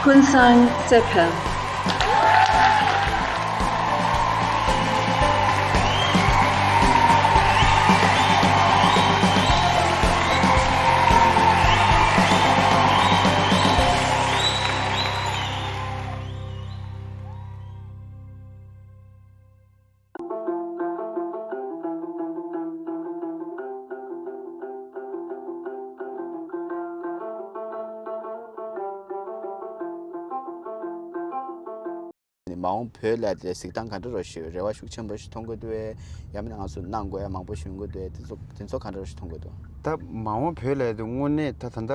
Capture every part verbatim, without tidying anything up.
ཀུན་བཟང་རྩེ་འཕེལ། མ་འོངས་བོད་ལ་དེ་གཟིགས་སྟངས་ག་འདྲ་རོ་ཞིག་རེ་བ་ཤུགས་ཆེན་པོ་ཞིག་མཐོང་གི་འདུག་གས། ཡང་མིན་ན་ང་ཚོ་གནང་དགོས་ཡ་མང་པོ་ཞིག་ཡོང་གི་འདུག་གས། དེ་ཚོ་དེ་ཚོ་ག་འདྲ་རོ་ཞིག་མཐོང་གི་འདུག་ད་མ་འོངས་བོད་ལ་དེ་དངོས་གནས་ད་ད་ལྟ་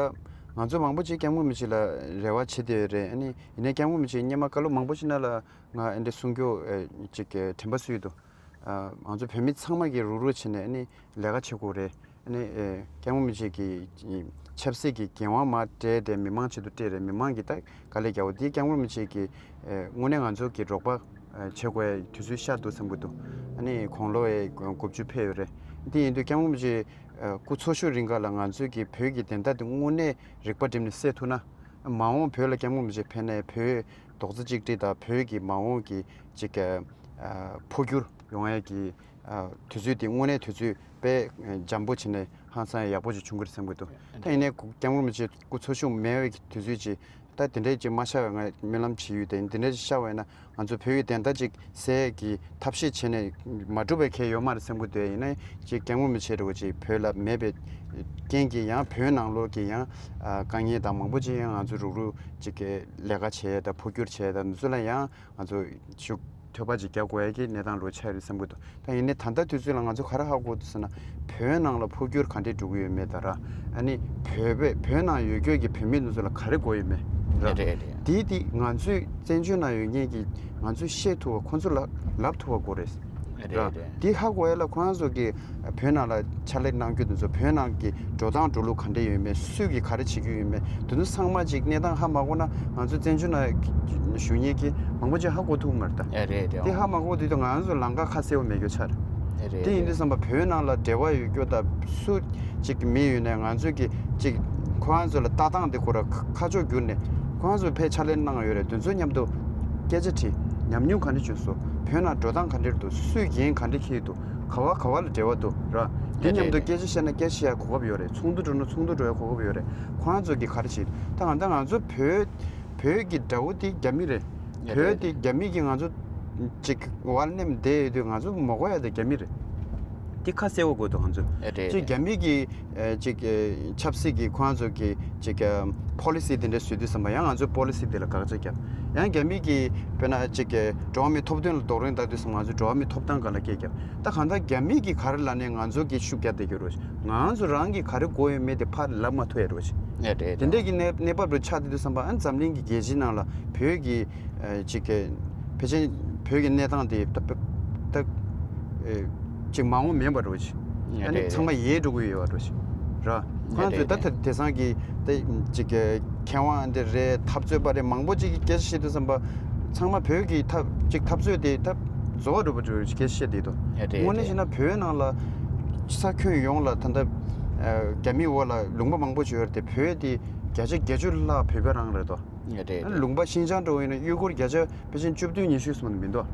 ང་ཚོ་མང་པོ་ཅིག་སྐྱབས་མགོན་རིན་པོ་ཆེ་ལ་རེ་བ་བྱེད་བསྡད་ཡོད་རེད། ཨ་ནི་ཡིན་ནའི་སྐྱབས་མགོན་རིན་པོ་ཆེ་སྔོན་མ་བཀའ་སློབ་མང་པོ་ཞིག་ནང་ལ། ང་ཨེ་འདྲ་གསུང་རྒྱུ་ཨེ་ཅིག་གི་དྲན་པ་གསོས་འདུག་ཨ། ང་ཚོ་བོད་མི་ཚང་མ་གིས་རུག་རུག་བྱས་ནས་ཨ་ནི་ལས་ཀ་བྱེད་དགོས་རེད། ཨ་ནི་ཨེ་སྐྱབས་མགོན་རིན་པོ་ཆེ་གི་ཆབ་སྲིད་ཀྱི་འགན་དབང་མར་སྤྲད་དེ་མི་མང་ཆེད་དུ་སྤྲད་རེད། མི་མང་གིས་ད་དཀའ་ལས་རྒྱག་དགོས། འདི་སྐྱབས་མགོན་རིན་པོ་ཆེ་གིས་ཨེ་དངོས་གནས་ང་ཚོ་གི་རོགས་པ་ཨེ་བྱེད་དགོས་ཡ་དུས་ཚོད་ཤར་འདུག་བསམ་གྱི་འདུག་ཨ་ནི་དགུང་ལོ་ཨེ་དགུ་བཅུ་ཕེབས་ཡོད་རེད། འདི་ཡིན་དུས་སྐྱབས་མགོན་རིན་པོ་ཆེ་ཨེ་སྐུ་འཚོ་བཞུགས་རིང་ག་ལ་ང་ཚོའི་གི་བོད་ཀྱི་བདེན་མཐའ་འདི་དངོས་གནས་རིག་པ་བསྒྲིམས་ནས་གསལ་ཐུབ་ན། མ་འོངས་བོད་ལ་སྐྱབས་མགོན་རིན་པོ་ཆེ་ཕེབས་ནས་བོད་རྡོག་རྩ་གཅིག་སྒྲིལ་དང་བོད་ཀྱི་མ་འོངས་ཀྱི་ཅིག་ཨ་འཕོ་འགྱུར་ཡོང་ཡས་ཀྱི་ཨ་དུས་ཚོད་དེ་དངོས་གནས་དུས་ཚོད་དཔེ་འཇམ་པོ་བྱས་ནས་ཧང་སང་ཡག་པོ་ཅིག་བྱུང་གི་རེད་བསམ་གྱི་འདུག་ད་ཡིན་ནའི་སྐྱབས་མགོན་རིན་པོ་ཆེ་སྐུ་འཚོ་བཞུགས་མེད་པའི་དུས་ཚོད་ཅིག་ད་དེ་འདྲའི་ཅིག་མ་ཤར་བའི་ང་སྨོན་ལམ་བྱེད་ཡུལ་དེ་ཡིན། དེ་འདྲའི་ཅིག་ཤར་བ་ཡིན་ན། ང་ཚོ་བོད་ཡིག་བདེན་མཐའ་ཅིག་གསལ་གྱི་ཐབས་ཤེས་བྱས་ནས་མ་འགྲུབ་པའི་གལ་ཡོད་མ་རེད་བསམ་གྱི་འདུག་ཡིན་ན་ཅིག་སྐྱབས་མགོན་རིན་པོ་ཆེ་འདྲ་བོ་ཅིག་བོད་ལ་མེད་པའི་རྐྱེན་གྱིས་ཡང་བོད་ནང་ལོགས་ཀྱི་ཡང་ཨ་དཀའ་ངལ་དང་མང་པོ་ཅིག་ཡང་ང་ཚོ་རུག་རུག་ཅིག་གི་ལས་ཀ་བྱས་དང་འཕོ་འགྱུར་བྱས་དང་འདི་ཚོ་ལ་ཡང་ང་ཚོ་ཤུགས་ཐོད་པ་ཅིག་རྒྱག་དགོས་ཡ་གི་གནས་སྟངས་འདྲ་བོ་ཆགས་རེད་བསམ་གྱི་འདུག་ད་ཡིན་ནའི་ད་ལྟ་དུས་ཚོད་ལ་ང་ཚོ་ག་རེ་ཧ་གོ་འདུག་ཟེར་ན། བོད་ནང་ལ་འཕོ་འགྱུར་ག་འདྲས་འགྲོ་གི་ཡོད་མེད་དང་ར། ཨ་ནི་བོད་པའི་བོད་ནང་ཡོད་རྒྱུ་གི་བོད་མི་འདི་ཚོ་ལ་ག་རེ་དགོས་ཡོད་མེད་ར། རེད་རེད་རེད། དེའི་དེ་ང་ཚོའི་བཙན་བྱོལ་ནང་ཡོད་མཁན་གྱི་ང་ཚོས་ཤེས་ཐུབ་པ་ཁོང་ཚོ་ལ་ལབ་ཐུབ་པ་དགོས་རེད། ར། རེད་རེད། དེ་ཧ་གོ་ཡ་ལ་ཁོ་རང་ཚོ་གི་བོད་ནང་ལ་ཕྱག་ལས་གནང་རྒྱུ་འདི་ཚོ་བོད་ནང་གི་འགྲོ་སྟངས་འགྲོ་ལུགས་ག་འདྲས་ཡོད་མེད། སུས་ཀྱིས་ག་རེ་བྱེད་ཀྱི་ཡོད་མེད། དེ་ཚོ་ཚང་མ་ཅིག་གནས་སྟངས་ཧ་མ་གོ་ན་ང་ཚོ་བཙན་བྱོལ་ནང་བཞུགས་མཁན་གྱི་མང་པོ་ཅིག་ཧ་གོ་ཐུབ་མ་རེད་ད། ཨ་རེད་རེད། དེ་ཧ་མ་གོ་དུས་ད་ང་ཚོ་ལམ་ཁ་ཁ་གསལ་པོ་མེད་རྒྱུ་ཆགས་རེད། ཨ་རེད་དེ་ཡིན་དུས་རེད། ཙམ་པ་བོད་ནང་ལ་འབྲེལ་བ་ཡོད་རྒྱུ་ད་སུ་ཅིག་མི་ཡོད་ནའི་ང་ཚོས་ཀྱི་ཅིག་ཁོ་རང་ཚོ་ལ་ལྟ་སྟངས་དེ་ཁོ་ར་ཁ་ཕྱོགས་བསྒྱུར་ནས་ཁོ་རང་ཚོ་ཕར་ཕྱག་ལས་གནང་ཡོད་རེད། དེ་ཚོ་མཉམ་དུ་སྐད་ཆ་དྲིས། ཉམས་མྱོང་ག་འདྲ་བྱུང་སོང་། བོད་ནང་འགྲོ་སྟངས་ག་འདྲ་འདུག་སུས་འགན་ག་འདྲ་འཁྱེར་འདུག་ག་བ་ག་བ་ལ་འབྲེལ་བ་འདུག་ར། དེ་མཉམ་དུ་སྐད་ཆ་བཤད་ན་སྐད་ཆ་བཤད་གོ་སྐབས་ཡོད་རེད། ཚོགས་འདུ་འགྲོ་ན་ཚོགས་འདུ་འགྲོ་ཡ་གོ་སྐབས་ཡོད་རེད། ཁོ་རང་ཚོ་གིས་ག་རེ་བྱེད། ད་ང་ད་ང་ཚོ་བོད་བོད་ཀྱི་དགྲ་བོ་དེ་རྒྱ་མི་རེད། རེད་བོད་དེ་རེད། རྒྱ་མི་གིས་ང་ཚོ་ཅིག་བར་ནས་བསྡད་ཡོད་དུས་ང་ཚོ་མ་གོ་ཡ་དེ་རྒྱ་མི་རེད། དེ་ཁ་གསལ་བོ་དགོས་འདུག་ང་ཚོས་རེད་ཅིག་རེད། རྒྱ་མི་གི་ཨེ་ཅིག་ཨེ་ཆབ་སྲིད་ཀྱི་ཁོ་རང་ཚོ་གི་ཅིག་ཨེ་ཕོ་ལི་སི་དེ་འདྲ་བཟོས་དུས་ཙམ་པ་ཡང་ང་ཚོའི་ཕོ་ལི་སི་དེ་ལ་དགག་བྱ་བརྒྱབ། ཡང་རྒྱ་མི་གི་དཔེར་ན་ཅིག་ཨེ་འགྲོ་བ་མིའི་ཐོབ་ཐང་ལ་རྡོག་རོལ་བཏང་དུས་ཙམ་ང་ཚོའི་འགྲོ་བ་མིའི་ཐོབ་ཐང་སྒང་ལ་སྐད་བརྒྱབ། ད་གང་ལྟར་རྒྱ་མི་གིས་ག་རེ་ལབ་ནའི་ང་ཚོ་གིས་ཤུགས་རྒྱག་བསྡད་ཀྱི་རེད། ང་ཚོ་རང་གིས་ག་རེ་དགོས་ཡོད་མེད་དེ་ཕར་ལབ་མ་ཐུབ་ཡ་རེད་བ་ཞིག་རེད་རེད། དེ་འདྲས་ཀྱི་གནས་གནས་བབ་རུ་ཆགས་བསྡད་དུས་ཙམ་པ་ཨ་འཛམ་གླིང་གི་རྒྱལ་སྤྱིའི་ནང་ལ་བོད་ཀྱི་ཨ་ཅིག་གི་ཕལ་ཆེར་བོད་ཀྱི་གནས་སྟངས་དེ་ད་ད་ཨེ་ཅིག་མ་འོངས་མེད་པ་རེད་བ་ཞིག་ཨ་ནི་རེད་ཚང་མ་རེད། ཡལ་འགྲོ་གི་ཡོད་པ་རེད་བ་ཞིག་ར། ཁོ་རང་ཚོས་རེད་ད་རེད། དེ་དེང་སང་གི་ད་ཅིག་གི་མཁས་དབང་འདི་རེད། འཐབ་རྩོད་པ་རེད། མང་པོ་ཅིག་གིས་སྐད་ཆ་བཤད་དུས་ཙམ་པ་ཚང་མ་བོད་ཀྱི་འཐབ་ཅིག་འཐབ་རྩོད་དེ་ད་རྫོགས་འགྲོ་བ་འདྲ་བོ་ཞིག་སྐད་ཆ་བཤད་བསྡད་འདུག་ཡ་རེད་དངོས་གནས་རེད། བྱས་ན་བོད་ནང་ལ་ས་ཁྱོན་ཡོངས་ལ་ད་ལྟ་ཨ་རྒྱ་མིའི་འོག་ལ་ལུང་པ་མང་པོ་ཅིག་ཡོད་རེད་དེ། བོད་དེ་བརྒྱ་ཆ་བརྒྱད་ཅུ་ལྷག་བོད་པ་རང་རེད་དོ། ཡ་རེད་རེད། ལུང་པ་ཤིན་ཅང་འདྲ་བོ་ཡིན་ན་ཡུལ་སྐོར་བརྒྱ་ཆ་ཕལ་ཆེར་བཅུ་བདུན་ཉི་ཤུ་ཙམ་མིན་འདུག་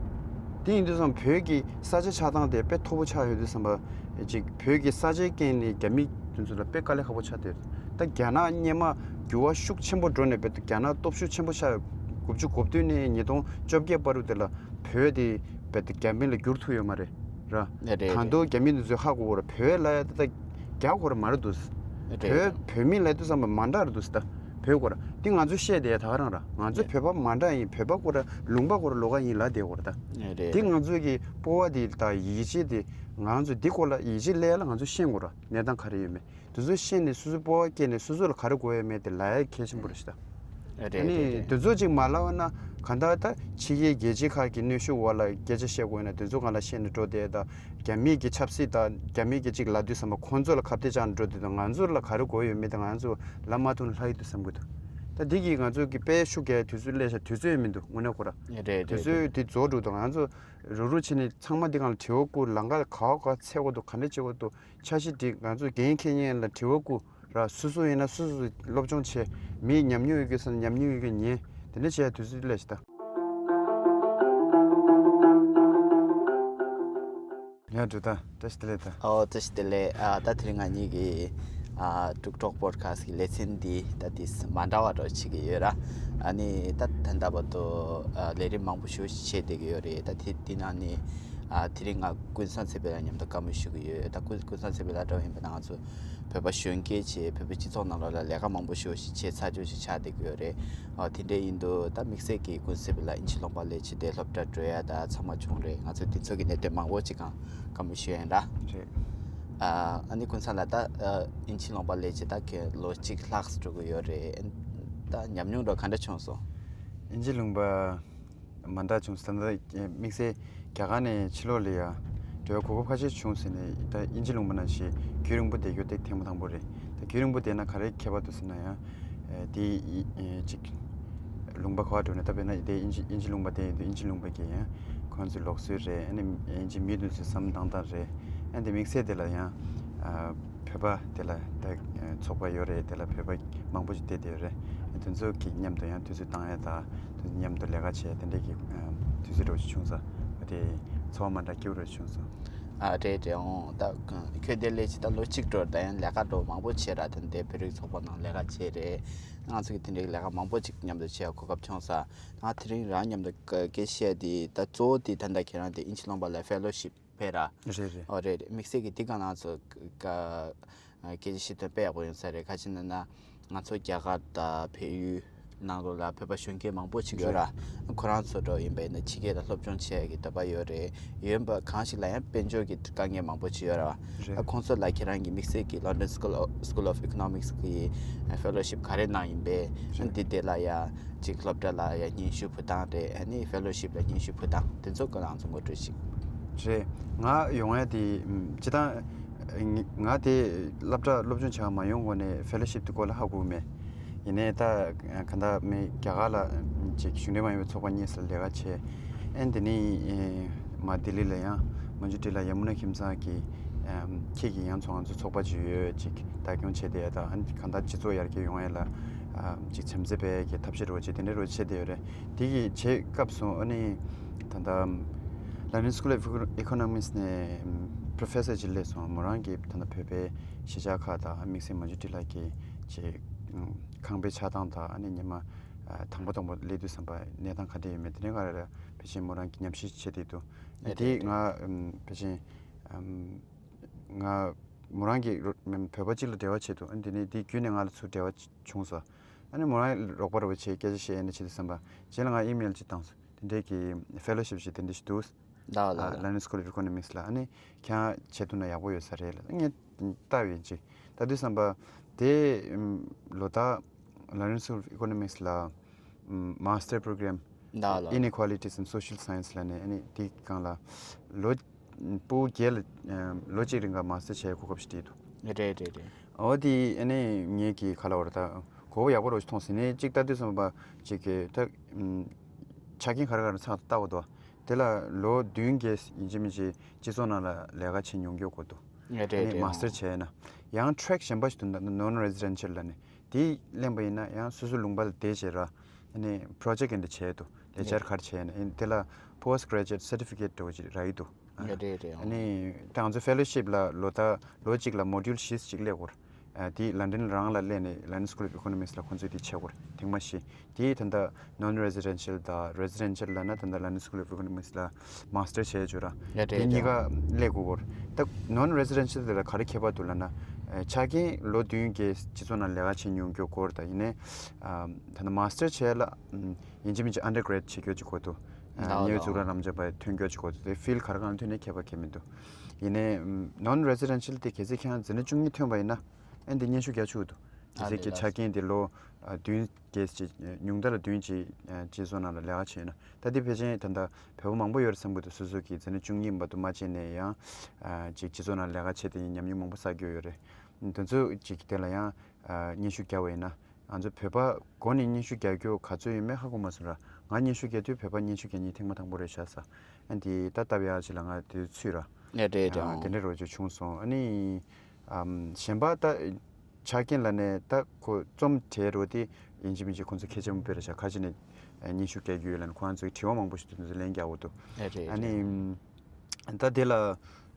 དེ་ཡིན་དུས་ཙམ་བོད་ཀྱི་ས་ཆ་ཆགས་སྟངས་དེ་དཔེ་མཐོ་པོ་ཆགས་ཡོད་དུས་ཙམ་པ་ཅིག་བོད་ཀྱི་ས་ཆའི་རྐྱེན་ནས་རྒྱ་མི་དེ་ཚོ་ལ་དཔེ་དཀའ་ལས་ཁག་པོ་ཆགས་བསྡད་ཡོད། ད་རྒྱ་ནག་སྔོན་མ་འགྱུར་བ་ཤུགས་ཆེན་པོ་འགྲོ་ནས་རྦད་དེ་རྒྱ་ནག་སྟོབས་ཤུགས་ཆེན་པོ་ཆགས་ཡོད། དགུ་བཅུ་གོ་བདུན་ནས་ཉིས་སྟོང་བཅོ་བརྒྱད་བར་དུ་དེ་ལ་བོད་དེ་རྦད་དེ་རྒྱ་མི་ལ་བསྒྱུར་ཐུབ་ཡོད་མ་རེད་ར། རེད་རེད་ད་རེད། དུང་རྒྱ་མི་དེ་ཚོས་ཧ་གོ་གི་རེད། བོད་ལབ་ཡ་དེ་ད་རྒྱ་གོ་ར་མ་རེད་འདུག་རེད་བོད་རེད། བོད་མི་ལབ་དུས་ཙམ་པ་མ་འདྲ་རེད་འདུག་ད་བོད་གོ་ར་དེ་ང་ཚོས་བཤད་བསྡད་ཡ་ད་ག་རང་ར། ང་ཚོ་རེད། བོད་པ་མ་འདྲ་ཡིན། བོད་པ་གོ་ར་ལུང་པ་གོ་ར་ལོགས་ཀ་ཡིན་ལབ་བསྡད་གོ་ར་ད། རེད་དེ་རེད། ང་ཚོས་ཀྱི་སྤོབས་པ་དེ་དང་ཡིད་ཆེས་དེ་ང་ཚོ་འདི་སྐོར་ལ་ཡིད་ཆེས་སླེབས་ཡ་ལ་ང་ཚོ་ཤེས་དགོས་ར། གནས་སྟངས་ག་རེ་ཡོད་མེད་དེ་ཚོ་ཤེས་ནས་སོ་སོའི་སྤོབས་པ་སྐྱེས་ནས་སོ་སོ་ལ་ག་རེ་དགོས་ཡོད་མེད་དེ་ལབ་ཡ་གལ་ཆེན་པོ་རེད་ཤག་ད། རེད་ཨ་རེད་ནི་རེད། དེ་ཚོ་ཅིག་མ་ལབ་ན་གང་ལྟར་ད་ཕྱི་རྒྱལ་རྒྱལ་སྤྱི་ཁག་གི་གནོན་ཤུགས་འོག་ལ་སྐད་ཆ་བཤད་དགོས་ན་དེ་ཚོ་སྒང་ལ་བཤད་ནས་འགྲོ་བསྡད་ད། རྒྱ་མིའི་གི་ཆབ་སྲིད་དང་རྒྱ་མིའི་གི་ཅིག་ལབ་དུས་ཙམ་པ་ཁོང་ཚོ་ལ་ཁ་གཏད་བཅག་ནས་འགྲོ་བསྡད་ད། ང་ཚོ་ལ་ག་རེ་དགོས་ཡོད་མེད་དེ་ང་ཚོ་ལབ་མ་ཐུབ་ན་ལྷག་ཡོད་དུ་བསམ་གི་འདུག་ད་འདི་གིས་ང་ཚོ་གི་དཔེ་ཤུགས་རྒྱག་དུས་ཚོད་སླེབས་ཤག་དུས་ཚོད་ཡང་མི་འདུག་དངོས་གནས་ཁོ་ར། རེད་རེད་དུས་ཚོད་རེད། དེ་རྫོགས་འགྲོ་འདུག་ང་ཚོ་རུག་རུག་བྱས་ནས་ཚང་མ་འདི་སྒང་ལ་དྲི་བ་བསྐུར། ལམ་ཁ་ག་བ་ག་བ་འཚོལ་དགོས་འདུག་ག་འདྲ་བྱེད་དགོས་འདུག་འཆར་གཞི་འདི་ང་ཚོ་འགན་འཁྱེར་མཁན་ལ་དྲི་བ་བསྐུར་ར། སོ་སོ་ཡིན་ན་སོ་སོ་སློབ་སྦྱོང་བྱས། མིའི་ཉམས་མྱོང་ཡོད་རྒྱུ་ས་ན་ཉམས་མྱོང་ཡོད་རྒྱུ་ཉན། དེ་འདྲ་བྱས་དུས་ཚོད་སླེབས་ཤག་ད། ཡ་འགྲོ་ད། བཀྲ་ཤིས་བདེ་ལེགས་ད། ཨོ་བཀྲ་ཤིས་བདེ་ལེགས། ཨ་ད་དེ་རིང་ང་གཉིས་ཀྱི་ཨ་ཀྲུག་ཀྲོག་པོ་ཌི་ཁ་སི་ཊི་གི་ལེ་ཚན་འདི་ད་དེ་མ་འདྲ་བ་འདྲ་བྱེད་ཀྱི་ཡོད་ར། ཨ་ནི་ད་ད་ལྟ་བར་དུ་ཨ་ལས་རིམ་མང་པོ་ཞེ་པོ་ཅིག་བྱས་བསྡད་ཀྱི་ཡོད་རེད། ད་དེ་དེ་ནང་ནས་ཨ་དེ་རིང་ང་ཀུན་བཟང་ཚེ་འཕེལ་ལགས་མཉམ་དུ་བཀའ་མོལ་ཞུ་གི་ཡོད། ད་ཀུན་ཀུན་བཟང་ཚེ་འཕེལ་ལགས་འདྲ་བོ་ཡིན་པ་ན་ང་ཚོ་བོད་པ་གཞོན་སྐྱེས་བྱས་བོད་པའི་སྤྱི་ཚོགས་ནང་ལོགས་ལ་ལས་ཀ་མང་པོ་ཞེ་པོ་ཞིག་བྱས་ཚར་ཅོག་ཞིག་ཆགས་བསྡད་ཀྱི་ཡོད་རེད། ཨ་དེ་འདྲ་ཡིན་དུས་ད་དམིགས་བསལ་གྱིས་ཀུན་གསལ་ལ་དབྱིན་ཇི་ལུང་པ་སླེབས་བྱས་དེ་སློབ་གྲྭ་འགྲོ་ཡ་ད་ཚང་མ་བྱུང་རེད། ང་ཚོས་དེ་ཚོ་གི་གནད་དོན་མང་པོ་ཅིག་གང་བཀའ་མོལ་ཞུ་ཡ་ཡིན་ར། རེད། ཨ་ཨ་ནི་ཀུན་བཟང་ལགས་ད་ཨ་དབྱིན་ཇི་ལུང་པ་སླེབས་བྱས་ད་ག་ལོ་གཅིག་ལྷག་ཙམ་འགྲོ་གི་ཡོད་རེད། ད་ཉམས་མྱོང་འདྲ་ག་འདྲ་བྱུང་སོང་། དབྱིན་ཇི་ལུང་པ་མ་འདྲ་བྱུང་སོང་། ད་ལྟ་དམིགས་བསལ་རྒྱ་གར་ནས་ཕྱི་ལོགས་ལ་ཡ་འགྲོ་བའི་གོ་སྐབས་ཁ་ཤས་བྱུང་ཟིན་ནས། ད་དབྱིན་ཇི་ལུང་པ་ནང་བཞིན་རྒྱུན་རིང་པོ་བསྡད་རྒྱུ་དེ་ཐེངས་མ་དང་པོ་རེད། ད་རྒྱུན་རིང་པོ་བསྡད་ན་ག་རེ་ཁྱད་པར་འདུག་ཟེར་ན་ཡང་། ཨེ་དེ་ཨེ་ཅིག་ལུང་པ་ག་པར་འགྲོ་ནས། ད་དཔེར་ན་དེ་དབྱིན་ཇི་དབྱིན་ཇི་ལུང་པ་དེ་ཡིན་དུས་དབྱིན་ཇི་ལུང་པ་གི་ཡང་ཁོང་ཚོའི་ལུགས་སྲོལ་རེད། ཨ་ནི་དབྱིན་ཇི་མི་དེ་ཚོའི་བསམ་བློ་བཏང་སྟངས་རེད། ཨ་ནི་དམིགས་བསལ་དེ་ལ་ཡང་ཨ་བོད་པ་དེ་ལ་ད་ཚོགས་པ་ཡོད་རེད། དེ་ལ་བོད་པ་མང་པོ་ཞིག་བསྡད་བསྡད་ཡོད་རེད། ཨ་ནི་དེ་ཚོ་གི་མཉམ་དུ་ཡང་དུས་ཚོད་བཏང་ཡ་དང་དེ་ཚོ་མཉམ་དུ་ལས་ཀ་བྱས་དེ་འདྲས་ཀྱི་ཨ་དུས་ཚོད་འདྲ་བོ་ཞིག་བྱུང་ས། དེ་ཚོར་བ་མ་འདྲ་སྐྱིད་པོ་འདྲ་བོ་ཞིག་བྱུང་སོང་། ཨ་རེད་རེད། འོང་ད་ཁྱོད་དེ་སླེབས་བྱས་ད་ལོ་གཅིག་འགྲོ་ད་ཡང་ལས་ཀ་འདྲ་བོ་མང་པོ་བྱས་ར། དེ་འདྲའི་བོད་རིགས་ཚོགས་པ་ནང་ལས་ཀ་བྱས་རེད། ང་ཚོ་གི་དེ་འདྲའི་ལས་ཀ་མང་པོ་ཅིག་མཉམ་དུ་བྱེད་ཡ་གོ་སྐབས་བྱུང་ས། ང་དེ་རིང་རང་མཉམ་དུ་སྐད་ཆ་བཤད་དེ་ད་གཙོ་བོ་དེ་ད་ལྟ་ཁྱེད་རང་དེ་དབྱིན་ཇི་ལུང་པ་ལ་ཕེ་ལོ་ཤིབ་ཕེ་ར། རེད་རེད། ཨོ་རེད་རེད། དམིགས་བསལ་གྱི་འདི་ག་ང་ཚོ་ཀ་སྐད་ཆ་བཤད་དོན་དཔེ་ཡག་པོ་ཡོང་ས་རེད། ག་ཅི་ན་ན་ང་ཚོ་རྒྱ་གར་དང་བལ་ཡུལ་ནང་ལོགས་ལ་བོད་པ་གཞོན་སྐྱེས་མང་པོ་ཅིག་ཡོད་ར། རེད། ཁོ་རང་ཚོ་འདྲ་ཡིན་པ་ཡིན་ན་ཕྱི་རྒྱལ་ལ་སློབ་སྦྱོང་བྱེད་ཡ་གི་འདོད་པ་ཡོད་རེད། ཡོད་པ་གང་ཞིག་ལ་ཡང་དཔལ་འབྱོར་གྱི་དཀའ་ངལ་མང་པོ་ཅིག་ཡོད་ར། རེད། ཁོང་ཚོ་ལ་ཁྱེད་རང་གི་དམིགས་བསལ་གྱི་London School of School of Economics གི་ཕེ་ལོ་ཤིབ་ག་རེ་གནང་ཡིན་པས། རེད། འདི་དེ་ལ་ཡ་ཅིག་སློབ་གྲྭ་ལ་ཡ་སྙན་ཞུ་ཕུལ་སྟངས་རེད། ཨ་ནི་ཕེ་ལོ་ཤིབ་ལ་སྙན་ཞུ་ཕུལ་སྟངས་དེ་ཚོ་སྐོར་ལ་ང་ཚོ་ངོ་སྤྲོད་ཅིག་རེད། ང་ཡོང་ཡ་དེ་སྤྱི་བཏང་ང་དེ་སློབ་གྲྭ་སློབ་སྦྱོང་བྱ་བ་མ་ཡོང་གོང་ནས་ཕེ་ལོ་ཤིབ་དེ་སྐོར་ལ་ཧ་གོ་གི་མེད། ཡིན་ནའི་ད་ག་ད་མི་རྒྱ་གར་ལ་ཅིག་གཞུང་འབྲེལ་མ་ཡིན་པའི་ཚོགས་པ་གཉིས་ལ་ལས་ཀ་བྱས། ཨ་ནི་དེ་ནས་མ་ལྡི་ལི་ལ་ཡང་མ་ཇུ་ཏི་ལ་ཡ་མུ་ན་ཁྱིམ་ཚང་གི་ཁྱེད་ཀྱི་ཡང་ཚོ་ང་ཚོ་ཚོགས་པ་ཅིག་ཡོད་ཅིག་བདག་སྐྱོང་བྱས་ཏེ་ད་ཨ་ནི་གང་ལྟར་སྤྱི་ཚོགས་ཡར་རྒྱས་ཡོང་ཡ་ལ་ཅིག་བྱམས་བརྩེ་སྤེལ་ཡ་གི་ཐབས་ཤེས་རོགས་བྱེད་དེ་འདྲ་རོགས་བྱས་ཏེ་ཡོད་རེད། དེ་གི་བྱེད་སྐབས་སུ་ཨ་ནི་ད་ལྟ་London School of Economics ནས་Professor ཅིག་སླེབས་སོང་། མོ་རང་གིས་ད་ལྟ་བོད་པའི་གཞིས་ཆགས་ཁག་དང་དམིགས་བསལ་མ་ཇུ་ཏི་ལ་གི་ཅིག་ཁང་པའི་ཆགས་སྟངས་དང་། ཨ་ནི་ཉི་མ་དང་པོ་དང་པོ་སླེབས་དུས་ཙམ་པ་གནས་སྟངས་ག་འདྲ་ཡོད་མེད་དེ་འདྲའི་སྒང་ལ་ཕལ་ཆེར་མོ་རང་གིས་ཉམས་ཞིབ་བྱས་བསྡད་འདུག་ཨ་དེ་རེད། ང་ཕལ་ཆེར་ང་མོ་རང་གིས་རོ་བོད་པ་གཅིག་ལ་འབྲེལ་བ་བྱས་འདུག་ཨ་ནི་དེ་ནས་དེ་བརྒྱུད་ནས་ང་ལ་ཚུར་འབྲེལ་བ་བྱུང་སོང་། ཨ་ནི་མོ་རང་རོགས་པ་རོགས་པ་བྱས་སྐད་ཆ་བཤད་ཡ་ནི་བྱེད་དུས་ཙམ་པ་རྗེས་ལ་ང་ཨི་མེལ་ཅིག་བཏང་སོང་། དེ་འདྲའི་གི་ཕེ་ལོ་ཤིབ་ཅིག་དེ་འདྲ་ཞིག་འདུག་ལགས་ལགས་ཨ་ལགས། London School of Economics ལ་ཨ་ནི་ཁྱེད་རང་བྱེད་ཐུབ་ན་ཡག་པོ་ཡོད་ས་རེད་ལ་ངས་ལྟ་བའི་ཅིག་ལྟ་དུས་ཙམ་པ་དེ་ལོ་ལྟར་London School of Economics ལ་Master Program ལགས་ལགས། Inequalities and Social Science ལ་ནས་ཨ་ནི་དེའི་སྒང་ལ་ལོ་ཕྲུ་གུ་བརྒྱད་ལ་ལོ་གཅིག་རིང་ག་Master བྱེད་ཡ་གོ་སྐབས་ཤིག་སྤྲད་འདུག་རེད་རེད་རེད། འོ་དེ་ཨ་ནི་ངེད་ཀྱི་ག་ལ་བར་ད་གོ་བ་ཡག་པོ་རོ་ཞིག་མཐོང་ཟིན་ནས་གཅིག་ལྟ་དུས་ཙམ་པ་ཅིག་གི་ད་ཆ་རྐྱེན་ག་རེ་ག་རེ་ཚང་ལྟ་བ་དོ། དེ་ལ་ལོ་བདུན་བརྒྱད་ཡིན་གཅིག་མིན་གཅིག་སྤྱི་ཚོགས་ནང་ལ་ལས་ཀ་བྱེད་མྱོང་རྒྱུ་དགོས་འདུག་རེད་ཨ་ནི་རེད་རེད། Master བྱས་ན་ཡང་track གཞན་པ་ཞིག་འདུག་ད་non residential ལ་ནི་དེ་ལེན་པ་ཡིན་ན་ཡང་སོ་སོའི་ལུང་པ་ལ་བསྡད་བྱས་ར་ཨ་ནི་project འདི་བྱས་འདུག་ལས་འཆར་ག་རེ་བྱས་ན་ཨ་ནི་དེ་ལ་Post Graduate Certificate འདྲ་བོ་ཅིག་རག་གི་འདུག་རེད་རེད། ཨ་ནི་ད་ང་ཚོ་ཕེ་ལོ་ཤིབ་ལ་ལོ་ལྟར་ལོ་གཅིག་ལ་མོ་ཌུལ་བཞི་ཅིག་སླེབས་ཡོད་རེད། དེ་ལན་ཌན་རང་ལ་སླེབས་ནས་London School of Economics ལ་ཁོང་ཚོས་དེ་བྱེད་ཡོད་རེད་ཐེངས་མ་བཞི། དེ་ད་ལྟ་non residential དང་residential ལབ་ན་ད་ལྟ་London School of Economics ལ་Master བྱས་ཡོད་ར། ཡ་དེ་གཉིས་ཀ་སླེབས་དགོས་ཡོད་རེད། ད་non residential དེ་ལ་ག་རེ་ཁྱད་པར་འདུག་ལབ་ན་ཆ་རྐྱེན་ལོ་བདུན་བརྒྱད་སྤྱི་ཚོགས་ནང་ལས་ཀ་བྱེད་མྱོང་རྒྱུ་དགོས་རེད། ད་ཡིན་ནའི་ད་ལྟ་Master བྱས་ལ་ཡིན་གཅིག་མིན་གཅིག་undergrad བྱེད་རྒྱུ་ཅིག་དགོས་འདུག་ལགས་ཉེ་བའི་ལགས། གཙུག་ལག་རབ་འབྱམས་པ་ཐོན་རྒྱུ་ཅིག་དགོས་འདུག་དེ་field ག་རེ་གང་ཐོན་ནའི་ཁྱད་པར་གང་མི་འདུག་ཡིན་ནའི་non residential དེ་གལ་སྲིད་ཁྱེད་རང་འཛིན་གྲྭ་བཅུ་གཉིས་ཐོན་པ་ཡིན་ན་ཨ་ནི་དེ་སྙན་ཞུ་རྒྱག་ཆོག་གི་འདུག་གལ་སྲིད་ཨ་ཀྱི་ཆ་རྐྱེན་དེ་ལོ་བདུན་བརྒྱད་ཅིག་ཉུང་མཐའ་ལ་བདུན་ཅིག་སྤྱི་ཚོགས་ནང་ལ་ལས་ཀ་བྱས་ན་ད་དེ་ཕལ་ཆེར་ད་ལྟ་བོད་པ་མང་པོ་ཡོད་རེད་བསམ་གྱི་འདུག་སོ་སོ་གི་འཛིན་གྲྭ་བཅུ་གཉིས་བར་དུ་མ་བྱས་ནས་ཡང་ཅིག་སྤྱི་ཚོགས་ནང་ལས་ཀ་བྱས་ཏེ་ཉམས་མྱོང་མང་པོ་བསགས་རྒྱུ་ཡོད་རེད། དེ་ཚོ་ཅིག་དེ་ལ་ཡང་སྙན་ཞུ་རྒྱག་པ་ཡིན་ན། ང་ཚོ་བོད་པ་སྒོ་ནས་སྙན་ཞུ་རྒྱག་རྒྱུ་ག་ཚོད་ཡོད་མེད་ཧ་གོ་མ་སོང་ར། ང་སྙན་ཞུ་རྒྱག་དུས་བོད་པ་སྙན་ཞུ་རྒྱག་མཁན་ཐེངས་མ་དང་པོ་རེད་ཤག་ས། ཨ་འདི་ད་ལྟ་བ་ཡག་ཅིག་ལ་ང་དེ་ཚུད་ར། ཨེ་རེད་རེད། ཨ་དེ་འདྲ་རོ་ཅིག་བྱུང་སོང་། ཨ་ནི་ཨམ་གཞན་པ་ད་ ཆ་རྐྱེན་ལ་ནས་ད་ཁོ་རྩོམ་གྲས་རོ་དེ་ཡིན་གཅིག་མིན་གཅིག་ཁོང་ཚོ་ཁེ་ཆེན་པོ་སྤེལ་རེད་ཤག་ཁ་ཅིག་ནས་སྙན་ཞུ་སྐྱེལ་རྒྱུ་ཡོད་ལ་ནི་ཁོང་ཚོའི་དྲི་བ་མང་པོ་ཞིག་དུས་ཚོད་ལན་རྒྱག་འོ་འདུག་ཨེ་རེད་ཨ་རེད། ནི། ད་དེ་ལ་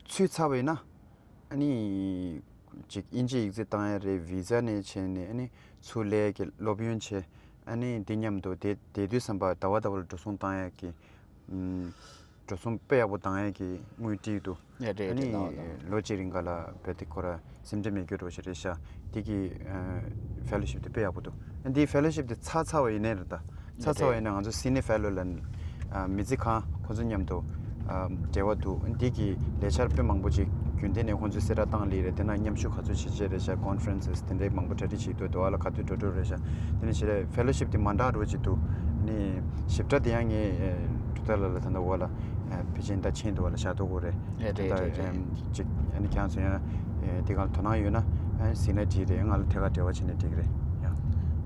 ཚུད་ཚར་བ་ཡིན་ན་ཨ་ནི་ཅིག་དབྱིན་ཇི་ཡིག་ཚད་བཏང་ཡ་རེད། བི་ཛ་ནས་བྱས་ནས་ཨ་ནི་ཚུར་ལས་ཀྱི་སློབ་ཡོན་བྱས་ཨ་ནི་འདི་མཉམ་དུ་དེ་དེ་དུས་ཙམ་པ་ཟླ་བ་ཟླ་བ་ལ་འགྲོ་སོང་བཏང་ཡ་གི་ཨམ། འགྲོ་སོང་དཔེ་ཡག་པོ་བཏང་ཡ་གི་དངུལ་སྤྲད་འདུག་ཡ་རེད་ཨ་རེད་ནི་ལགས་ལགས། ལོ་གཅིག་རིང་ག་ལ་བེད་དེ་ཁོ་ར་སེམས་ཁྲལ་མེད་རྒྱུ་འགྲོ་ཞིག་རེད་ཤག་འདི་གི་ཕེ་ལོ་ཤིབ་དེ་དཔེ་ཡག་པོ་འདུག་འདི་ཕེ་ལོ་ཤིབ་དེ་ཚར་ཚར་བ་ཡིན་ནའི་རེད་ད། ཚར་ཚར་བ་ཡིན་ན་ང་ཚོ་སི་ནི་ཕེ་ལོ་ལ་ཨ་མི་ཚེ་གང་ཁོ་ཚོ་མཉམ་དུ་ཨ་འབྲེལ་བ་འདུག་འདི་གི་ལས་འཆར་དཔེ་མང་པོ་ཅིག་རྒྱུན་ལྡན་ནས་ཁོ་ཚོས་གསལ་བསྒྲགས་བཏང་ལེ་རེད། དེ་ན་མཉམ་ཞུགས་ག་ཚོད་བྱེད་བྱེད་རེད་ཤག་ཀོན་ཕ་རེན་སི་དེ་འདྲའི་མང་པོ་གྲ་སྒྲིག་བྱེད་འདུག་དེ་བ་ལ་ག་དུས་འགྲོ་འགྲོ་རེད་ཤག་དེ་ནས་བྱེད་རེད། ཕེ་ལོ་ཤིབ་དེ་མ་འདྲ་རོ་ཅིག་འདུག་ནི་ཞིབ་ཕྲ་དེ་ཡང་ངས་གྲུབ་མཐའ་ལ་ལ་ད་ལྟ་བ་ལ་ཕལ་ཆེར་ད་ཆེན་འདུག་བ་ལ་བཞག་འདུག་གོ་རེད། ཨེ་རེད་ད་རེད་རེད། ཅིག་ཨ་ནི་ཁྱང་ཚོ་ཡང་དེ་གང་དོ་སྣང་ཡོད་ན་ཨ་ཟིན་ན་འགྲིག་རེད། ང་ལ་ཐད་ཀར་འབྲེལ་བ་བྱས་ན་འགྲིག་རེད་ཡང་།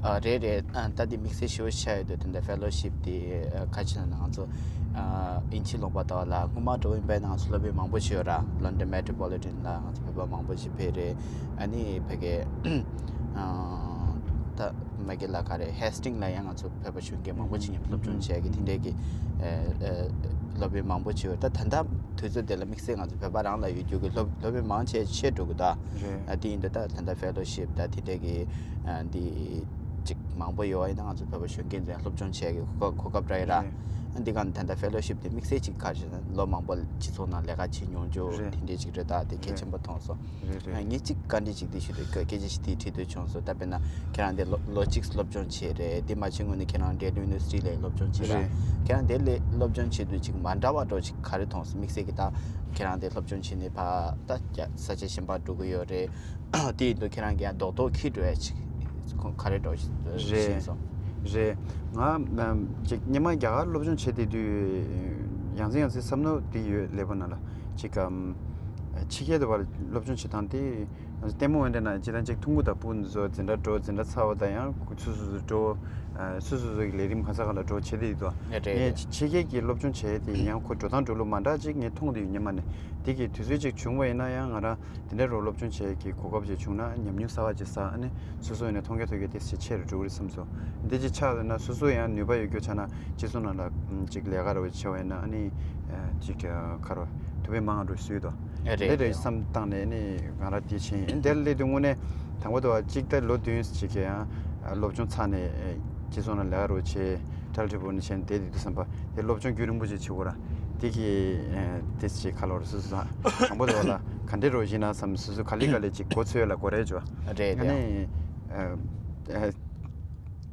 ཨ་རེད་རེད། ཨ་ད་འདི་དམིགས་བསལ་ཞེ་པོ་ཆགས་ཡོད་དུས་དེ་འདྲ་ཕེ་ལོ་ཤིབ་དེ་ཨ་ཁ་ཆེ་ན་ང་ཚོ་ཨ་དབྱིན་ཇི་ཀློག་པ་ལྟ་བ་ལ་སྔོན་མ་འགྲོ་བ་ཡིན་པས་ན་ང་ཚོ་སློབ་དཔོན་མང་པོ་ཞིག་ཡོད་ར། ལོན་ཌོན་མེ་ཊོ་པོ་ལི་ཊན་ལ་ང་ཚོ་བོད་པ་མང་པོ་ཞིག་ཕེབས་རེད། ཨ་ནི་ཕ་གི་ཨ་ད་མ་གི་ལ་ག་རེ་ཧེ་སི་ཊིང་ལ་ཡང་ང་ཚོ་བོད་པ་གཞོན་སྐྱེས་མང་པོ་ཞིག་ནས་སློབ་སྦྱོང་བྱས་ཀྱི་དེ་འདྲའི་གི་ཨ་ཨ་སློབ་དཔོན་མང་པོ་ཞིག་ཡོད། ད་ད་ལྟ་དུས་ཚོད་དེ་ལ་དམིགས་བསལ་ང་ཚོ་བོད་པ་རང་ལ་ཡོད་རྒྱུ་གི་སློབ་སློབ་དཔོན་མང་ཆེ་ཆེ་འགྲོ་གི་ད། རེད། ཨ་དེ་ཡིན་དུས་ད་ད་ལྟ་ཕེ་ལོ་ཤིབ་ད་དེ་འདྲའི་གི་ཨ་འདི་ཅིག་མང་པོ་ཡོད་པ་ཡིན་ན་ང་ཚོ་བོད་པ་གཞོན་སྐྱེས་ཚོ་ཡང་སློབ་སྦྱོང་བྱས་ཀྱི་གོ་གོ་སྐབས་རག་ཡོད་ར། རེད། ཨ་འདི་ག་ནས་ད་ལྟ་ཕེ་ལོ་ཤིབ་དེ་དམིགས་བསལ་ཅིག་ག་རེ་ཟེར་ན་ལོ་མང་པོ་སྤྱི་ཚོགས་ནང་ལས་ཀ་བྱེད་མྱོང་རྒྱུ་རེད། དེ་འདྲའི་ཅིག་རེད། ད་དེ་གལ་ཆེན་པོ་མཐོང་སོང་། རེད་རེད། ཨ་ངས་ཅིག་བཀའ་འདྲི་ཅིག་དེ་ཞུ་འདོད་སྐད་ཆ་ཞིག་དེ་དྲི་འདོད་བྱུང་སོང་། ད་དཔེར་ན་ཁྱེད་རང་དེ་ལོ་ལོ་གཅིག་སློབ་སྦྱོང་བྱས་རེད། དེ་མ་བྱས་སྔོན་ནས་ཁྱེད་རང་འབྲེལ་ཡོད་ཡུ་ནི་ཝར་སི་ཊི་ལ་སློབ་སྦྱོང་བྱས་ར། རེད། ཁྱེད་རང་དེ་ལས་སློབ་སྦྱོང་བྱེད་དུས་ཅིག་མ་འདྲ་བ་འདྲ་ཅིག་ག་རེ་མཐོང་སོང་། དམིགས་བསལ་གྱི་ད་ཁྱེད་རང་དེ་སློབ་སྦྱོང་བྱས་ནས་ཕ་ད་ས་ཆ་གཞན་པ་འགྲོ་གི་ཡོད་རེད། དེ་ཡིན་དུས་ཁྱེད་རང་གིས་ཡང་རྡོག་རྡོག་འཁྱེར་འགྲོ་ཡ་ཅིག་ཁོང་ག་རེ་འགྲོ་ཤེས་སོང་། རེད། རེད། ང་ཅིག་སྔོན་མ་རྒྱ་གར་སློབ་སྦྱོང་བྱེད་བསྡད་དུས་ཡང་སེ་ཡང་སེ་བསམ་བློ་དེ་ཡོད་ཀླད་པ་ནང་ལ་ཅིག་གམ་ཕྱི་རྒྱལ་དུ་བར་སློབ་སྦྱོང་བྱེད་སྟངས་དེ་ལྟད་མོ་འོན་ཏེ་ན་ཅི་དང་ཅིག་ཐུང་གུ་དང་སྤུན་ཚོ་འཛིན་གྲྭ་འགྲོ་འཛིན་གྲྭ་ཚར་བ་དང་ཡང་སུ་སུ་སུ་འགྲོ་སུ་སུ་སུ་གི་ལས་རིམ་ག་ས་ག་ལ་འགྲོ་བྱེད་བསྡད་ཡོད་དོ། ངས་ཕྱི་རྒྱལ་གྱི་སློབ་སྦྱོང་བྱས་ཏེ་ཡང་ཁོ་འགྲོ་སྟངས་འགྲོ་ལུགས་མ་འདྲ་ཅིག་ངས་མཐོང་བསྡད་ཡོད་སྔོན་མ་ནས། དེ་གི་དུས་ཚོད་ཅིག་བྱུང་བ་ཡིན་ན་ཡང་ང་རང་དེ་འདྲའི་རོགས་སློབ་སྦྱོང་བྱེད་ཀྱི་གོ་སྐབས་ཅིག་བྱུང་ན་ཉམས་མྱོང་གསར་བ་ཅིག་བསགས་ཨ་ནི་སོ་སོ་ཡིན་ན་མཐོང་རྒྱ་ཐོས་རྒྱ་དེ་ཆེ་རུ་འགྲོ་གི་རེད་བསམ་སོང་། འདི་ཅིག་ཆགས་ཡོད་ན་སོ་སོ་ཡང་ནུས་པ་ཡོད་རྒྱུ་ཆགས་ན་སྤྱི་ཚོགས་ནང་ལ་ཅིག་ལས་ཀ་རོགས་བྱེད་པ་ཡིན་ན་ཨ་ནི་ཅིག་ཁ་རོགས་ཐུབ་པའི་མང་རུ་སུས་དོ། རེད་དེ་རེད་རེད། བསམ་བཏང་ནས་ནི་ང་རང་དེ་ཕྱིན་ཡིན་དེར་སླེབས་དུས་དངོས་གནས་དང་པོ་དུ་བ་གཅིག་ད་ལོ་བདུན་ཅིག་གི་ཡང་སློབ་སྦྱོང་ཚར་ནས་སྤྱི་ཚོགས་ནང་ལས་ཀ་རོགས་བྱེད། ཁྲལ་ཁྲི་པོ་ནི་བྱས་ནས་བསྡད་དེ་དུས་བསམ་པ་དེ་སློབ་སྦྱོང་རྒྱུན་རིང་པོ་ཅིག་བྱེད་དགོས་ར། དེ་གི་དེ་ཅིག་ཁ་ལོ་ར་སུ་སུ་དང་དང་པོ་དེ་བ་ལ་ག་འདྲེ་རོ་བཞིན་ན་བསམ་སུ་སུ་ག་ལེ་ག་ལེ་ཅིག་གོ་ཚོད་ལ་གོ་རེ་ཅོ། རེད་ཨ་རེད། ནི་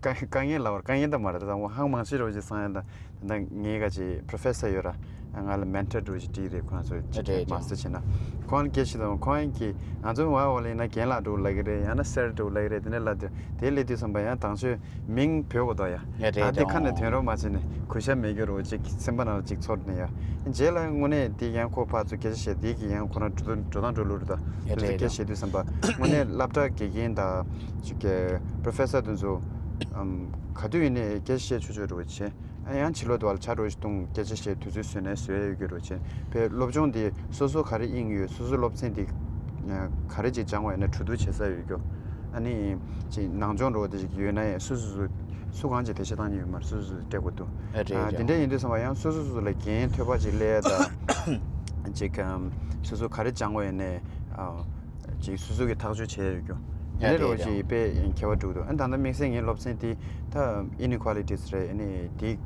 དཀའ་དཀའ་ངལ་ལ་བར་དཀའ་ངལ་ད་མ་རེད་ད་ཧང་མང་ཤི་རོ་ཅིག་སང་ཡ་ད་ད་ངའི་ག་ཅིག་པྲོ་ཕེ་སར་ཡོད་ར། ང་ལ་མེན་ཊར་འགྲོ་ཅིག་བྲིས་རེད་ཁོ་རང་ཚོ་ཅིག་རེད་རེད། མ་སྟེ་བྱས་ན་ཁོང་སྐད་ཆ་དང་ཁོང་གི་ང་ཚོ་བ་འོ་ལེ་ན་རྒན་ལགས་འགྲོ་ལ་གི་རེད་ཡང་ན་སེར་འགྲོ་ལ་གི་རེད་དེ་ནས་ལ་དེ་དེ་སླེབས་དུས་བསམ་པ་ཡང་དང་ཆོས། མིང་བོས་གོ་དོ་ཡ། ཡ་རེད་ད་འདི་ཁ་ནས་དོན་རོགས་མ་བྱས་ནས་གུས་ཞབས་མེད་རྒྱུ་རོ་ཅིག་སེམས་པ་ནང་ལ་ཅིག་ཚོར་ནས་ཡ། རྗེས་ལ་དངོས་གནས་འདི་ཡང་ཁོ་ཕར་ཚུར་སྐད་ཆ་བཤད་འདི་གི་ཡང་ཁོ་རང་འགྲོ་དོན་འགྲོ་སྟངས་འགྲོ་ལུགས་རེད་ད། ཡ་རེད་རེད། སྐད་ཆ་བཤད་དུས་བསམ་པ་དངོས་གནས་སློབ་གྲྭ་དགེ་རྒན་དང་ཅིག་གི་པྲོ་ཕེ་སར་དེ་ཚོ་ག་དུས་ཡིན་ནས་སྐད་ཆ་བཤད་ཆོག་ཆོག་རོ་བྱས། ཡང་ཕྱི་ལོགས་དུ་བ་ལ་ཆ་འགྲོ་ཞིག་གཏོང་སྐད་ཆ་བཤད་དུས་ཚོད་བཟོས་ནས་བཟོས་ཡ་ཡོད་རྒྱུ་རོ་བྱས། བས་སློབ་སྦྱོང་འདི་སོ་སོ་ག་རེ་དབྱིངས་ཡོད་སོ་སོ་སློབ་ཚན་འདི་ག་རེ་ཅིག་སྦྱང་བ་ཡིན་ན་གྲོས་བསྡུར་བྱེད་ས་ཡོད་རྒྱུ། ཨ་ནི་ཅིག་ནང་སྦྱོང་འགྲོ་བ་དེ་ཞིག་ཡོད་ན་ཡང་སུ་སུ་སུ་སུ་གང་ཅིག་དེ་བཤད་སྟངས་ཉིད་ཡོད་མ་རེད། སུ་སུ་སུ་སྤྲད་དགོས་འདུག་རེད་ཨ་རེད། དེ་འདྲ་ཡིན་དུས་ཙམ་པ་ཡང་སོ་སོ་སོ་སོ་ལ་འགན་ཐོས་པ་ཅིག་སླེབས་ད་ཅིག་སོ་སོ་ག་རེ་སྦྱང་བ་ཡིན་ནའི་ཅིག་སོ་སོ་གི་ཐག་གཅོད་བྱས་ཡོད་རྒྱུ། དེ་ཡ་འདྲ་རེད་རོ་རེད། ཅིག་དཔེ་ཁྱད་པར་འགྲོ་གི་འདུག་ཨ་ད་ལྟ་དམིགས་བསལ་ངའི་སློབ་ཚན་དེ་ད་ཨི་ནི་ཁོ་ལི་ཊིས་རེད། ཨ་ནི་དེ་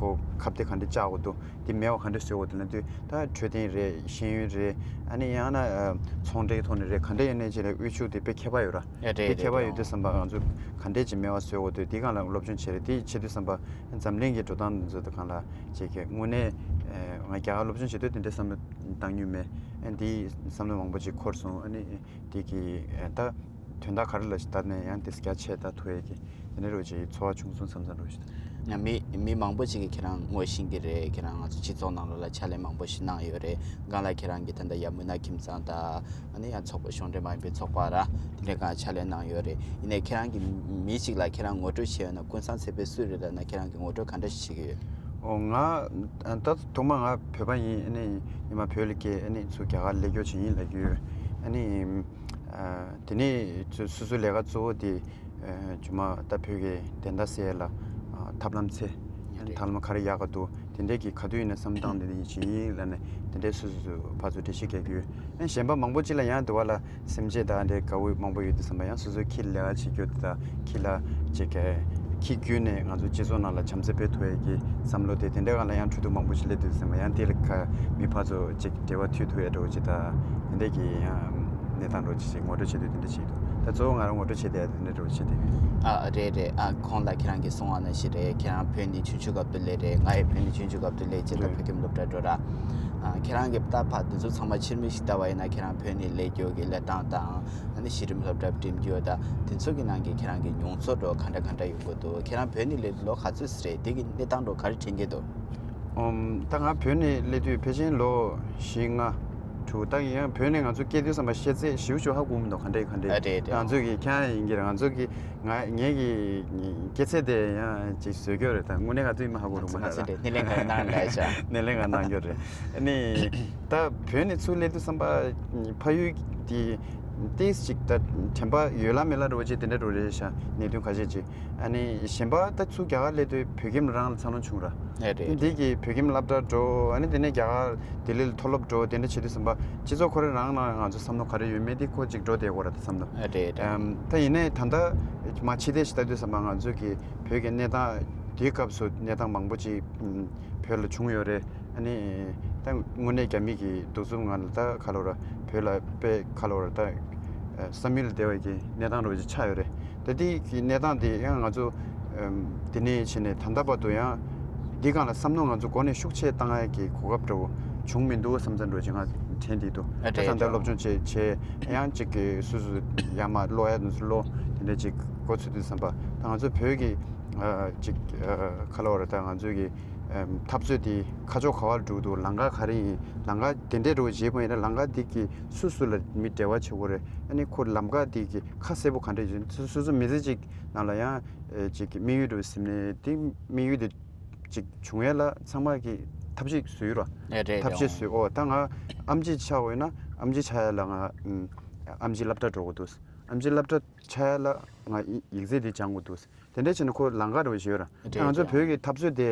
གོ་ཁ་གཏད་ག་འདྲ་བཅག་དགོས་འདུག་དེ་མེད་པ་ག་འདྲ་བཟོ་དགོས་འདུག་ལབ་དུས་ད་འཕྲོད་བསྟེན་རེད་ཤེས་ཡོན་རེད་ཨ་ནི་ཡང་ན་ཚོང་འབྲེལ་ཐོག་ནས་རེད་ག་འདྲ་ཡིན་ནའི་ཅིག་ལ་དབུལ་ཕྱུག་དེ་དཔེ་ཁྱད་པར་ཡོད་ར། ཡ་རེད་དེ་རེད་ཁྱད་པར་ཡོད་རེད། དུས་བསམ་པ་ང་ཚོ་ག་འདྲས་ཅིག་མེད་པ་བཟོ་དགོས་འདུག་དེ་སྒང་ལ་སློབ་སྦྱོང་བྱས་རེད། དེ་བྱེད་དུས་བསམ་པ་འཛམ་གླིང་གི་འགྲོ་སྟངས་འཛོལ་དུས་སྒང་ལ་ཅིག་གི་དངོས་གནས་ང་རྒྱ་གར་སློབ་སྦྱོང་བྱེད་དུས་དེ་འདྲའི་བསམ་བློ་བཏང་མྱོང་མེད། ཨ་འདིའི་བསམ་བློ་མང་པོ་ཅིག་འཁོར་སོང་། ཨ་ནི་དེ་གི་ད་དོན་དག་ག་རེ་ལ་ཞིག་བལྟས་ནས་ཡང་དེ་རྒྱ་ཆེ་ད་ཐུ་ཡས་ཀྱི་དེ་འདྲ་རོ་ཅིག་ཚོར་བ་བྱུང་སོང་བསམ་བསམ་རོ་ཞིག་ང་མི་མི་མང་པོ་ཅིག་གིས་ཁྱེད་རང་ངོ་ཤེས་ཀྱི་རེད། ཁྱེད་རང་ང་ཚོ་སྤྱི་ཚོགས་ནང་ལོགས་ལ་ཕྱག་ལས་མང་པོ་ཞིག་གནང་ཡོད་རེད། སྒང་ལ་ཁྱེད་རང་གི་ད་ལྟ་ཡ་མུ་ན་ཁྱིམ་ཚང་དང་ཨ་ནི་ཡང་ཚོགས་པ་གཞུང་འབྲེལ་མ་ཡིན་པའི་ཚོགས་པ་ར་དེ་འདྲའི་སྒང་ཕྱག་ལས་གནང་ཡོད་རེད། ཡིན་ནའི་ཁྱེད་རང་གི་མི་ཅིག་ལ་ཁྱེད་རང་ངོ་སྤྲོད་བྱས་ཡོད་ན་ཀུན་བཟང་ཚེ་དཔལ་སུ་རེད་ལབ་ན་ཁྱེད་རང་གི་ངོ་སྤྲོད་ག་འདྲ་ཞིག་བྱེད་ཀྱི་ཡོད། ཨོ་ང་ད་ཐོག་མ་ང་བོད་པ་ཡིན། ཨ་ནི་ཉི་མ་བོད་ལ་སྐྱེས། ཨ་ནི་ཚུར་རྒྱ་གར་ལས་སྐྱོར་བྱེད་ཡིན་ལབ་ཀྱི་ཡོད། ཨ་ནི་ ཨ་དེ་ནས་སོ་སོའི་ལས་ཀ་གཙོ་བོ་དེ་ཨ་ཇོ་མོ་ད་བོད་ཀྱི་བདེན་མཐའ་གསལ་ལ་ཨ་ཐབས་ལམ་འཚོལ། ཡ་རེད། ཐབས་ལམ་ག་རེ་ཡག་ག་འདུག་དེ་འདྲས་ཀྱི་ག་དུས་ཡིན་ན་བསམ་བཏང་དེ་འདྲས་ཡིན་བྱེད་ཡིན་ལབ་ནས་དེ་འདྲས་སོ་སོ་སོ་ཕར་ཚུར་འགྲེལ་བཤད་རྒྱག་གི་ཡོད། ཨ་གཞན་པ་མང་པོ་ཅིག་ལ་ཡང་དུ་བ་ལ་སེམས་ཅན་དང་འདྲའི་དགའ་བོ་མང་པོ་ཡོད་དུས་ཙམ་པ་ཡང་སོ་སོའི་ཁྱི་ལས་ཀ་བྱེད་རྒྱུ་དེ་དང་ཁྱི་ལ་ཅིག་ཁྱི་བརྒྱུད་ནས་ང་ཚོ་སྤྱི་ཚོགས་ནང་ལ་བྱམས་བརྩེ་སྤེལ་ཐུབ་ཡས་ཀྱི་བསམ་བློ་དེ་དེ་འདྲའི་སྒང་ལ་ཡང་འཕྲོ་མཐུད་མང་པོ་ཞིག་སླེབས་དུས་ཙམ་པ་ཡང་དེ་ལ་ཁ་མི་ཕར་ཚུར་ཅིག་འབྲེལ་བ་མཐུད་ཐུབ་ཡས་འདྲ་བོ་ཅིག་དང་དེ་འདྲས་ཀྱི་ཡང་གནས་སྟངས་འདྲ་བོ་ཅིག་ཅིག་ངོ་སྤྲོད་བྱེད་དུས་དེ་འདྲ་ཅིག་འདུག་ད་གཙོ་བོ་ང་རང་ངོ་སྤྲོད་བྱེད་དེ་དེ་འདྲ་འདྲ་བོ་བྱེད་དེ། ཨ་རེད་རེད། ཨ་གོང་ལ་ཁྱེད་རང་གིས་གསུངས་པ་ནང་བཞིན་རེད། ཁྱེད་རང་བོད་ནས་ཆུང་ཆུང་སྐབས་དུ་སླེབས་རེད། ང་ཡི་བོད་ནས་ཆུང་ཆུང་སྐབས་དུ་སླེབས་བྱས་ད་རེད། བོད་ཁྱིམ་སློབ་གྲྭ་འགྲོ་ར། ཨ་ཁྱེད་རང་གིས་ད་ཕར་དེ་ཚོ་ཚང་མ་ཕྱིར་མིག་ཞིག་ལྟ་བ་ཡིན་ན་ཁྱེད་རང་བོད་ནས་སླེབས་རྒྱུ་གི་སླེབས་སྟངས་དང་ཨ་ནི་གཞི་རིམ་སློབ་གྲྭ་འགྲིམ་རྒྱུ་དང་དེ་ཚོ་གི་ནང་གི་ཁྱེད་རང་གི་མྱོང་ཚོར་འདྲ་ག་འདྲ་ག་འདྲ་ཡོང་གི་འདུག་ཁྱེད་རང་བོད་ནས་སླེབས་ལོ་ག་ཚོད་ཙམ་རེད། དེ་གི་གནས་སྟངས་འདྲ་ག་རེ་དྲན་གྱི་འདུག་ཨོམ། ད་ང་བོད་ནས་སླེབས་དུས་ཕལ་ཆེར་ལོ་བཞི་ལྔ་དྲུག་ད་ཡིན་ཡང་བོད་ནས་ང་ཚོ་སྐྱེས་དུས་ཙམ་པ་ཤེས་ཚད་ཞེ་པོ་ཅིག་ཧ་གོ་མི་འདུག་ག་འདྲ་ག་འདྲ། ཨ་རེད་རེད། ང་ཚོ་གི་ཁྱེད་རང་ཡིན་གྱི་རེད། ང་ཚོ་གི་ང་ངེད་ཀྱི་སྐྱེས་ཚད་དེ་ཡང་ཅིག་བཟོས་ཀྱི་རེད། ད་དངོས་གནས་ང་ཚོ་ཡིན་མ་ཧ་གོ་རུང་མ་ང་ཚོ་རེད། སྣེ་ལེན་ག་གནང་ལས་བྱ། སྣེ་ལེན་ག་གནང་རྒྱུ་རེད། ཨ་ནི་ད་བོད་ནས་ཚུར་སླེབས་དུས་ཙམ་པ་ཕ་ཡུལ་དེ་ཏིས་ཅིག་ད་དྲན་པ་ཡོད་ལ་མེད་ལ་འདྲ་བོ་ཅིག་དེ་འདྲ་འདྲ་བོ་རེད་ཤག་གནད་དོན་ཁ་ཤས་ཅིག་ཨ་ནི་གཞན་པ་ད་ཚུར་རྒྱ་གར་སླེབས་དུས་བོད་ཁྱིམ་རང་ལ་འཚར་ལོངས་བྱུང་ར། ཨེ་རེད་འདི་རེད། གི་བོད་ཁྱིམ་སློབ་གྲྭ་འགྲོ། ཨ་ནི་དེ་ནས་རྒྱ་གར་ལྡི་ལི་ལ་མཐོ་སློབ་འགྲོ། དེ་འདྲ་བྱེད་དུས་ཙམ་པ་སྤྱི་ཚོགས་ཁོ་རང་རང་ནང་ང་ཚོ་བསམ་བློ་ག་རེ་ཡོད་མེད་དེ་ཁོ་ཅིག་འགྲོ་བསྡད་ཡོད་རེད་ད་བསམ་འདུག་ཨེ་རེད་རེད། ཨམ། ད་ཡིན་ནའི་ད་ལྟ་མ་ཕྱི་བལྟས་ཤིག་ལྟ་དུས་ཙམ་པ་ང་ཚོ་གི་བོད་ཀྱི་གནས་སྟངས་དེའི་སྐབས་སུ་གནས་སྟངས་མང་པོ་ཅིག་ཨམ། བོད་ལ་བྱུང་ཡོད་རེད། ཨ་ནི་ད་དངོས་གནས་རྒྱ་མི་གི་གདུག་རྩུབ་ངང་ལ་ད་ག་ལོ་ར་བོད་ལ་དཔེ་ག་ལོ་ར་ད་བསམ་ཡུལ་ལ་བདེ་བ་གི་གནས་སྟངས་རོ་ཅིག་ཆགས་ཡོད་རེད། ད་དེ་གི་གནས་སྟངས་དེ་ཡང་ང་ཚོ་ཨམ། དེ་ནས་བྱས་ནས་ད་ལྟ་བར་དུ་ཡང་འདི་སྒང་ལ་བསམ་བློ་ང་ཚོ་འགོ་ནས་ཤུགས་ཆེ་བཏང་ཡ་གི་གོ་སྐབས་འདྲ་བོ་བྱུང་མི་འདུག་བསམ་ཚུལ་འདྲ་བོ་ཅིག་ང་དྲན་བསྡད་འདུག་ཨ་ད་རེད་ད་ལྟ་རེད། སློབ་སྦྱོང་བྱས་བྱས་ཡང་ཅིག་གི་སུ་སུ་ཡར་མར་ཀློག་ཡ་དེ་ཚོ་ཀློག་དེ་འདྲ་ཅིག་འགོ་ཚུགས་དུས་ཙམ་པ་ད་ང་ཚོ་བོད་ཀྱི་ཨ་ཅིག་ཨ་ག་ལབ་དགོས་རེད། ད་ང་ཚོ་གི་ཨམ། འཐབ་རྩོད་དེ་ཁ་ཕྱོགས་ག་བར་འགྲོ་གི་འདུག་ལམ་ཁ་ག་རེ་ཡིན། ལམ་ཁ་དེ་འདྲའི་འགྲོ་བྱེད་པ་ཡིན་ན་ལམ་ཁ་དེ་གི་སུ་སུ་ལ་མི་འབྲེལ་བ་བྱེད་དགོས་རེད། ཨ་ནི་ཁོ་ལམ་ཁ་དེ་གི་ཁ་གསལ་པོ་ག་འདྲ་ཡིན། སུ་སུ་མི་ཚེ་གཅིག་ནང་ལ་ཡང་ཨེ་ཅིག་གི་དམིགས་ཡུལ་འདྲ་བོ་ཟིན་ནས་དེ་དམིགས་ཡུལ་དེ་ཅིག་བྱུང་ཡས་ལ་ཚང་མ་གི་ཐབས་ཤེས་བཟོས་ཡོད་ར། ཨེ་རེད་ཐབས་ཤེས་རེད། བཟོས། ཨོ་ད་ང་ཨེམ་ཆི་ཆགས་འོས་ན་ཨེམ་ཆི་ཆགས་ཡས་ལ་ང་ཨམ། ཨེམ་ཆི་སློབ་གྲྭ་འགྲོ་དགོས་འདུག་ཨེམ་ཆི་སློབ་གྲྭ་ཆགས་ཡས་ལ་ང་ཡིག་ཡིག་ཚད་དེ་སྦྱང་དགོས་འདུག་དེ་འདྲ་བྱས་ན་ཁོ་ལམ་ཁ་འདྲ་བོ་ཞིག་ཡོད་ར། རེད་ང་ཚོ་རེད། བོད་ཀྱི་འཐབ་རྩོད་དེ་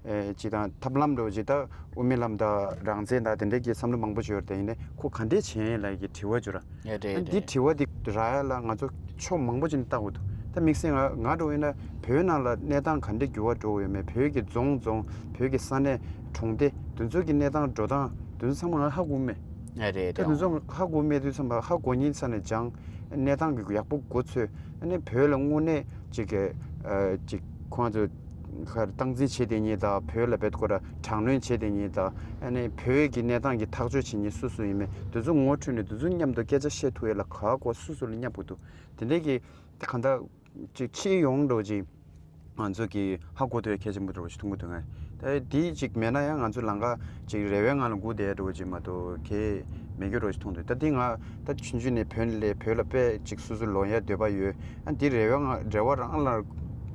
ཨེ་ཅིག་དང་ཐབས་ལམ་འདྲ་བོ་ཅིག་ད་དབུ་མའི་ལམ་དང་རང་བཙན་དང་དེ་འདྲའི་གི་བསམ་བློ་མང་པོ་ཞིག་ཡོད་རེད། ཡིན་ནའི་ཁོ་ག་འདྲས་བྱས་ཡིན་ལབ་ཀྱི་དྲི་བ་བཅུག་ར། ཨེ་རེད་ཨ་འདི་རེད། དྲི་བ་འདི་རག་ཡ་ལ་ང་ཚོ་ཕྱོགས་མང་པོ་ཅིག་ནས་བལྟ་དགོས་འདུག་ད་དམིགས་བསལ་ང་ང་འདྲ་བོ་ཡིན་ན་བོད་ནང་ལ་གནས་སྟངས་ག་འདྲས་འགྱུར་བ་འགྲོ་གི་ཡོད་མེད། བོད་ཀྱི་རྫོང་རྫོང་བོད་ཀྱི་ས་གནས་གྲོང་སྡེ་དེ་ཚོ་གི་གནས་སྟངས་འགྲོ་སྟངས་དེ་ཚོ་ཚང་མ་ང་ཧ་གོ་མེད། ཨེ་རེད་ད་རེད། དེ་ཚོ་ཧ་གོ་མེད་དུས་ཙམ་པ་ཧ་གོ་ཉིན་ས་ནས་སྦྱང་། གནས་སྟངས་ཀྱི་ཡག་པོ་མགོ་ཚོས། ཨ་ནི་བོད་ལ་དངོས་གནས་ཅིག་གི་ཨ་ཅིག་ཁོང་ཚོ་ཁར་སྟངས་འཛིན་བྱེད་དེ་ཉིད་དང་བོད་ལ་བེད་ཁོ་ར་དྲག་གནོན་བྱེད་དེ་ཉིད་དང་ཨ་ནི་བོད་ཀྱི་གནས་སྟངས་ཀྱི་ཐག་གཅོད་བྱེད་ཉིད་སུ་སུ་ཡིན་མིན་དེ་ཚོ་ངོ་འཕྲོད་ནས་དེ་ཚོ་མཉམ་དུ་སྐད་ཆ་བཤད་ཐུབ་ཡས་ལ་ག་གོ་སུ་སུ་ལ་བསྙབ་དགོས་འདུག་དེ་འདྲའི་གི་གང་ལྟར་ཅིག་ཕྱི་ཡོང་འགྲོ་ཅིག་ང་ཚོ་གི་ཧ་གོ་ཐུབ་ཡ་གལ་ཆེན་པོ་འདྲ་བོ་ཞིག་མཐོང་གི་འདུག་ངས་ད་དེ་ཅིག་མེད་ན་ཡང་ང་ཚོ་ལམ་ཁ་ཅིག་རེ་བའི་ངང་ལ་སྒུག་བསྡད་འདྲ་བོ་ཅིག་མ་གཏོགས་གལ་མེད་རྒྱུ་འདྲ་བོ་ཞིག་མཐོང་འདུག་ད་དེ་ང་ད་ཆུང་ཆུང་ནས་བོད་ལ་བོད་ལ་དཔེ་ཅིག་སོ་སོ་ལོན་ཡ་འདོད་པ་ཡོད། ཨ་འདི་རེ་བའི་ངང་རེ་བ་རང་ལ་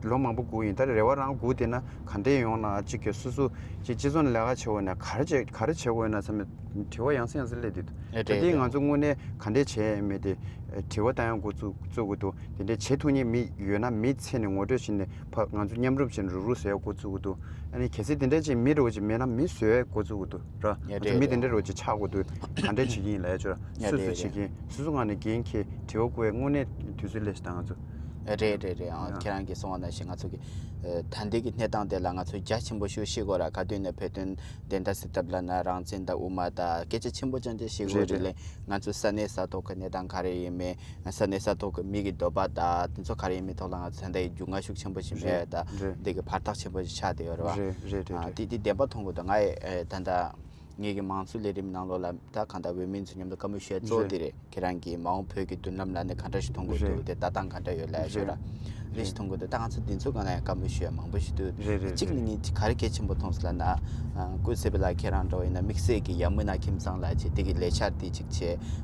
ལོ་མང་པོ་སྒུག་ཡིན། ད་རེ་བ་རང་སྒུག་བསྡད་ན་ག་འདྲས་ཡོང་ན་ཅིག་གི་སོ་སོ་ཅིག་སྤྱི་ཚོགས་ནས་ལས་ཀ་བྱེད་འོས་ན་ག་རེ་བྱེད་ག་རེ་བྱེད་དགོས་ཡོད་ན་བསམ་པའི་དྲི་བ་ཡང་སེ་ཡང་སེ་སླེབས་བསྡད་འདུག་ཨེ་ད་རེད་དེ་རེད། ང་ཚོ་དངོས་གནས་ག་འདྲས་བྱས་མེད་དེ་དྲི་བ་བཏང་ཡ་འགོ་བཙུགས་བཙུགས་དགོས་འདུག་དེ་འདྲའི་བྱེད་ཐུབ་མཁན་མི་ཡོད་ན་མི་འཚོལ་ནས་ངོ་སྤྲོད་བྱས་ནས་ཕ་ང་ཚོ་མཉམ་རུབ་བྱས་ནས་རུག་རུག་བཟོ་ཡ་འགོ་བཙུགས་དགོས་འདུག་ཨ་ནི་གལ་སྲིད་དེ་འདྲ་ཅིག་མི་འདྲ་བོ་ཅིག་མེད་ན་མི་བཟོ་ཡ་འགོ་བཙུགས་དགོས་འདུག་ར། ཡ་ང་ཚོ་རེད་མི་དེ་རེད། འདྲ་འདྲ་བོ་ཅིག་ཆགས་དགོས་འདུག་ག་འདྲ་བྱེད་ཀྱི་ཡིན་ལབ་ཡ་ཅོ་ར་ཡ་སོ་སོས་རེད་བྱེད་རེད། ཀྱི་ཡིན། སོ་སོ་ངང་ནས་འགན་འཁྱེར་དྲི་བ་བཀོད་ཡ་དངོས་གནས་དུས་ཚོད་སླེབས་ཤག་ད་ང་ཚོ། རེད་རེད་རེད། ཨང་ཡ་ཁྱེད་རང་གིས་གསུངས་པ་ནང་བཞིན་ང་ཚོ་གི་ད་ལྟའི་གི་གནས་སྟངས་དེ་ལ་ང་ཚོ་རྒྱ་ཆེན་པོ་ཞིག་ཤེས་དགོས་ར། ག་དུས་ནས་བོད་དོན་བདེན་མཐའ་གསལ་ཐབས་ལ་ན་རང་བཙན་དང་དབུ་མ་དང་སྐད་ཆ་ཆེན་པོ་རྐྱང་རྐྱང་བཤད་དགོས་རེད་རེད་ལས། རེད། ང་ཚོ་ས་གནས་ས་ཐོག་གི་གནས་སྟངས་ག་རེ་ཡིན་མིན། ས་གནས་ས་ཐོག་གི་མི་གི་འདོད་པ་དང་དེ་ཚོ་ག་རེ་ཡིན་མིན་ཐོག་ལ་ང་ཚོ་ད་ལྟ་ཡི་རྒྱུས་མངའ་ཤུགས་ཆེན་པོ་ཞིག་མེད། རེད་ད་རེད། འདི་གི་བར་ཐག་ཆེན་པོ་ཞིག་ཆགས་བསྡད་ཡོད་རེད་བ། རེད་རེད་རེད། ཨ་རེད། དེ་དེ་བདེན་པ་མཐོང་གི་འདུག་ང་ཡི་ཨེ་ད་ལྟ་ངེད་ཀྱི་མང་གཙོ་ལས་རིམ་ནང་ལོགས་ལ་ད་གང་ལྟར་འོས་མི་ཚོ་མཉམ་དུ་བཀའ་མོལ་ཞུ་ཡ་གཙོ་བོ་རེད། དེ་རེད། ཁྱེད་རང་གིས་མ་འོངས་བོད་ཀྱི་མདུན་ལམ་ལ་ནི་ག་འདྲ་ཞིག་མཐོང་གི་འདུག་རེད། དེ་ལྟ་སྟངས་ག་འདྲ་ཡོད་ལབ་ཞུ་ར། རེད། རེད་ཞིག་མཐོང་གི་འདུག་ད་ང་ཚོ་འདི་ཚོ་སྒང་ལ་ཡང་བཀའ་མོལ་ཞུ་ཡ་མང་པོ་ཞིག་འདུག་རེད་རེད་གཅིག་ནི་རེད། ངས་ག་རེ་གལ་ཆེན་པོ་མཐོང་སོང་ལབ་ན། ཨ་ཀུན་གསལ་བ་ལ་ཁྱེད་རང་འདྲ་བོ་ཡིན་ན་དམིགས་བསལ་གྱི་ཡ་མུ་ན་ཁྱིམ་ཚང་ལ་བྱེད་དེ་གི་ལས་འཆར་དེ་གཅིག་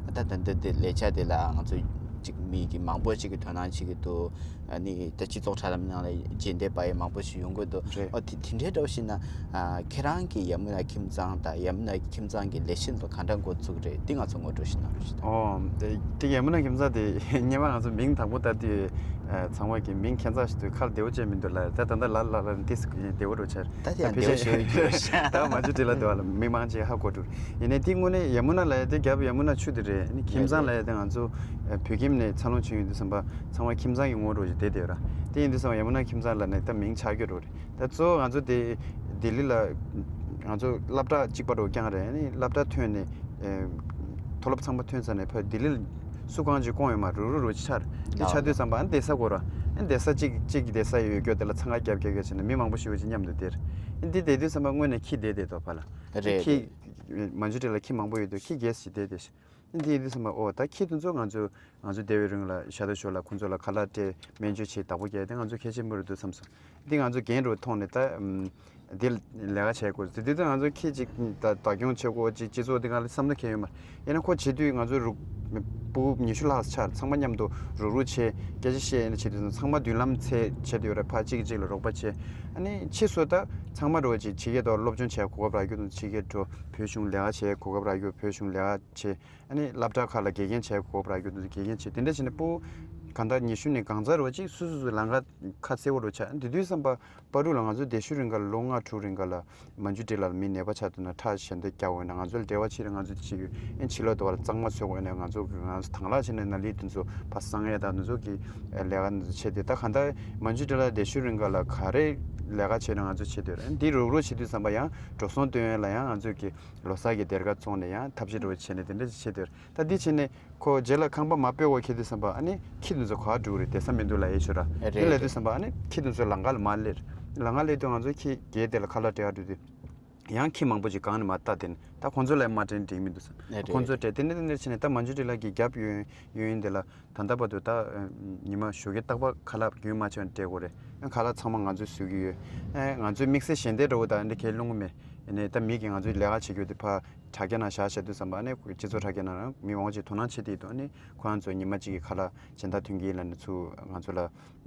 བྱས། ད་ད་འདི་འདི་ལས་འཆར་དེ་ལ་ང་ཚོ་གཅིག་ མི་གི་མང་པོ་ཞིག་གི་དོ་སྣང་བྱེད་ཀྱི་འདུག་ཨ་ནི་ད་སྤྱི་ཚོགས་དྲ་ལམ་ནང་ལ་རྗེས་འདེད་པ་ཡི་མང་པོ་ཞིག་ཡོང་གི་འདུག་རེད། ཨོ་དེ་དེ་འདྲའི་འདྲ་བོ་ཞིག་ན། ཨ་ཁྱེད་རང་གི་ཡ་མུ་ན་ཁྱིམ་ཚང་དང་ཡ་མུ་ན་ཁྱིམ་ཚང་གི་ལས་གཞི་འདི་གང་འདྲ་འགོ་བཙུགས་རེད། འདི་ང་ཚོ་ངོ་སྤྲོད་ཞིག་གནང་རོགས་ཞུ་དང་། ཨོ་དེ་དེ་ཡ་མུ་ན་ཁྱིམ་ཚང་དེ་སྔོན་མ་ང་ཚོ་མིང་དང་པོ་བཏགས་དུས། ཨ་ཚང་མ་གི་མིང་ཁྱད་མཚར་ཞིག་འདུག་ཁ་ལ་བདེ་བོ་ཅན་མི་འདུག་ལབ། ད་ད་ལྟ་ལ་ལ་ལ་ཏིས་བདེ་བོ་རུ་ཆར། ད་དེ་ཡང་བདེ་བོ་ཞུ་ཡོད་ཀྱི་རེད་ཤག་ད་མ་འཇུ་དེ་ལ་འདུག་ལ་མི་མང་ཅིག་ཧ་གོ་འགྲོ། ཡིན་ནའི་དེ་དངོས་གནས་ཡ་མུ་ན་ལ་ཡ་དེ་རྒྱབ་ཡ་མུ་ན་ཆུ་དེ་རེད། ཨ་ནི་ཁྱིམ་ཚང་ལ་ཡ་དེ་ང་ཚོ་ཨ་བོད་ཁྱིམ་ནས་འཚར་ལོངས་བྱུང་ཡོད་དུས་ཙམ་པ་ཚང་མ་ཁྱིམ་ཚང་གི་ངོ་རོ་ཞིག་བསྡད་བསྡད་ཡོད་ར། དེ་ཡིན་དུས་ཙམ་པ་ཡ་མུ་ན་ཁྱིམ་ཚང་ལ་ནས་ད་མིང་ཆགས་ཀྱི་རོ་རེད། ད་གཙོ་བོ་ང་ཚོ་དེ་ལྡི་ལི་ལ་ང་ཚོ་སློབ་གྲྭ་གཅིག་པ་རུ་རྐྱང་རེད། ཨ་ནི་སློབ་གྲྭ་ཐོན་ནས་ཨེ་མཐོ་སློབ་ཚང་མ་ཐོན་ཚར་ནས་ཕར་ལྡི་ལི་ལ་སུ་གང་ཅིག་བསྐོང་ཡོད་མ་རུ་རུ་རུ་ཆར་དེ་ཆགས་དུས་ཙམ་པ་ཨ་ནི་བསྡད་ས་དགོས་ར། ཨ་ནི་བསྡད་ས་གཅིག་གཅིག་གི་བསྡད་ས་ཡོད་སྐྱོ་དེ་ལ་འཚང་ཁ་རྒྱབ་རྒྱབ་རྒྱབ་བྱས་ནས་མི་མང་པོ་ཞིག་ཡོད་ཅིག་མཉམ་དུ་བསྡད་རེད། ཨ་ནི་འདི་བསྡད་དུས་ཙམ་པ་དངོས་ནས་ཁྱི་བསྡད་བསྡད་དོ་ཕར་ལ། རེད་ཁྱི་རེད། མ་འཇུ་དེ་ལ་ཁྱི་མང་པོ་ཡོད་དུས་ཁྱི་རྒྱས་ཞིག་བསྡད་བསྡད་ཤག་འདི་ཡིན་དུས་ཙམ་པ་ཨོ་ད་ཁྱི་དེ་ཚོ་ང་ཚོ་ང་ཚོ་སྡེ་བའི་རིང་ལ་ཤ་ད་ཞོར་ལ་ཁོང་ཚོ་ལ་ཁ་ལག་སྤྲད་སྨན་བཅོས་བྱེད་བདག་པོ་རྒྱག་དེ་ང་ཚོ་གལ་ཆེན་པོ་རེད་འདུག་བསམ་སོང་། འདི་ང་ཚོ་འགན་རུ་མཐོང་ནས་ད་ཨམ་འདི་ལས་ཀ་བྱེད་དགོས་དེ་དུས་ད་ང་ཚོ་ཁྱི་གཅིག་ད་བདག་སྐྱོང་བྱེད་དགོས་ཅིག་སྤྱི་ཚོགས་འདི་ག་ལ་བསམ་བློ་འཁྱེར་ཡོད་མ་རེད། ཡིན་ན་ཁོ་བྱེད་དུས་ང་ཚོ་རུ་སྤུ་གུ་ཉི་ཤུ་ལྷག་ཆགས་ཚང་མ་མཉམ་དུ་རུག་རུག་བྱས་སྐད་ཆ་བཤད་ཡིན་ན་བྱེད་དུས་ཚང་མ་མདུན་ལམ་ཚད་བྱེད་དུ་ཡོད་རེད། ཕར་གཅིག་གིས་གཅིག་ལ་རོགས་པ་བྱེད། ཨ་ནི་ཕྱིས་སུ་ད་ཚང་མ་རོགས་ཅིག་ཕྱི་རྒྱལ་དུ་སློབ་སྦྱོང་བྱེད་གོ་སྐབས་རག་རྒྱུ་དང་ཕྱི་རྒྱལ་འགྲོ་བོད་གཞུང་ལས་ཀ་བྱེད་གོ་སྐབས་རག་རྒྱུ་བོད་གཞུང་ལས་ཀ་བྱེད། ཨ་ནི་སློབ་གྲྭ་ཁག་ལ་དགེ་རྒན་བྱས་དགོས་པ་རག་རྒྱུ་དེ་ཚོ་དགེ་རྒན་བྱས་དེ་འདྲ་བྱས་ནས་སྤུ་གུ་གང་ལྟར་ཉི་ཤུ་ནས་གང་ཚར་བ་ཅིག་སུ་སུ་སུ་ལམ་ཁ་ཁ་གསལ་བོ་རུ་ཆགས། དེ་དུས་ཙམ་པ་བར་དུ་ལ་ང་ཚོ་བསྡད་ཤུལ་རིང་ག་ལ་ལོ་ལྔ་དྲུག་རིང་ག་ལ་མ་འཇུ་འདྲེ་ལ་མི་ནད་པ་ཆགས་འདུག་ན་ཁྲག་ཞལ་འདེབས་རྒྱག་འོས་ན་ང་ཚོ་ལ་འབྲེལ་བ་བྱེད་རིང་ང་ཚོ་ཅིག་ཨེ་ཕྱི་ལོགས་དུ་བ་ལ་གཙང་མ་བཟོ་དགོས་ན་ང་ཚོ་གི་ང་ཚོ་དང་ལག་བྱས་ནས་ན་ལི་དེ་ཚོ་ཕ་གསང་ཡས་དང་དེ་ཚོ་གི་ལས་ཀ་དེ་ཚོ་བྱས་ཏེ་ད་གང་ལྟར་མ་འཇུ་འདྲེ་ལ་བསྡད་ཤུལ་རིང་ག་ལ་ག་རེ་ལས་ཀ་བྱས་ན་ང་ཚོ་བྱེད་འདོད་རེད། འདི་རུག་རུག་བྱེད་དུས་ཙམ་པ་ཡང་འགྲོ་སོང་སྟོན་ཡས་ལ་ཡང་ང་ཚོ་གི་ལོ་གསར་གྱི་སྡེར་ཁ་བཙོང་ནས་ཡང་ཐབས་ཤེས་འདྲ་བོ་བྱས་ནས་དེ་འདྲ་ཞིག་བྱེད་འདོད། ད་འདི་བྱས་ནས་ཁོ་རྗེས་ལ་ཁང་པ་མ་སྤོས་པ་ཁྱེར་དུས་ཙམ་པ་ཨ་ནི་ཁྱི་དེ་ཚོ་ག་པར་འགྲོ་གི་རེད། བསྡད་ས་མི་འདུག་ལབ་ཡས་ཤོད་ར། རེད་དེ་ལབ་རེད། དུས་ཙམ་པ་ཨ་ནི་ཁྱི་དེ་ཚོ་ལམ་ཁ་ལ་མར་སླེབས། ལམ་ཁ་སླེབས་དུས་ང་ཚོ་ཁྱི་རྒས་དེ་ལ་ཁ་ལག་སྤྲད་ག་འགྲོ་དུས་ཡང་ཁྱི་མང་པོ་ཅིག་གང་ནས་མར་བལྟས་དེ་ནས་ད་ཁོང་ཚོ་ལ་མ་སྤྲད་ན་འགྲིག་མི་འདུག་བསམ། རེད་ཁོང་ཚོ་རེད། སྤྲད་དེ་ནས་དེ་འདྲ་བྱས་ནས་ད་མ་འཇུ་འདྲེ་ལ་གི་རྒྱབ་ཡོད་ཡོད་ཡིན་དེ་ལ། ད་ལྟ་བར་དུ་ད་ཨ་ཉི་མ་ཞོགས་ཀས་རྟག་པར་ཁ་ལག་རྒྱུན་མ་ཆད་པར་སྤྲད་དགོས་རེད། ཨ་ཁ་ལག་ཚང་མ་ང་ཚོས་བཟོ་གི་ཡོད། ཨ་ང་ཚོའི་དམིགས་བསལ་ཞལ་འདེབས་འདྲ་བོ་དང་འདི་གས་སློང་གི་མེད། ཨ་ནི་ད་མི་གིས་ང་ཚོའི་ལས་ཀ་བྱེད་རྒྱུ་དེ་ཕར་དྲ་རྒྱ་ནང་བཞག་བྱས་དུས་ཙམ་པ་ཨ་ནི་སྤྱི་ཚོགས་དྲ་རྒྱ་ནང་མི་མང་པོ་ཅིག་དོ་སྣང་བྱེད་དེ་འདུག་ཨ་ནི་ཁོ་རང་ཚོ་ཉི་མ་གཅིག་གི་ཁ་ལག་སྦྱིན་བདག་ཐོན་གྱི་ཡིན་ལབ་ནས་ཚུར་ང་ཚོ་ལ་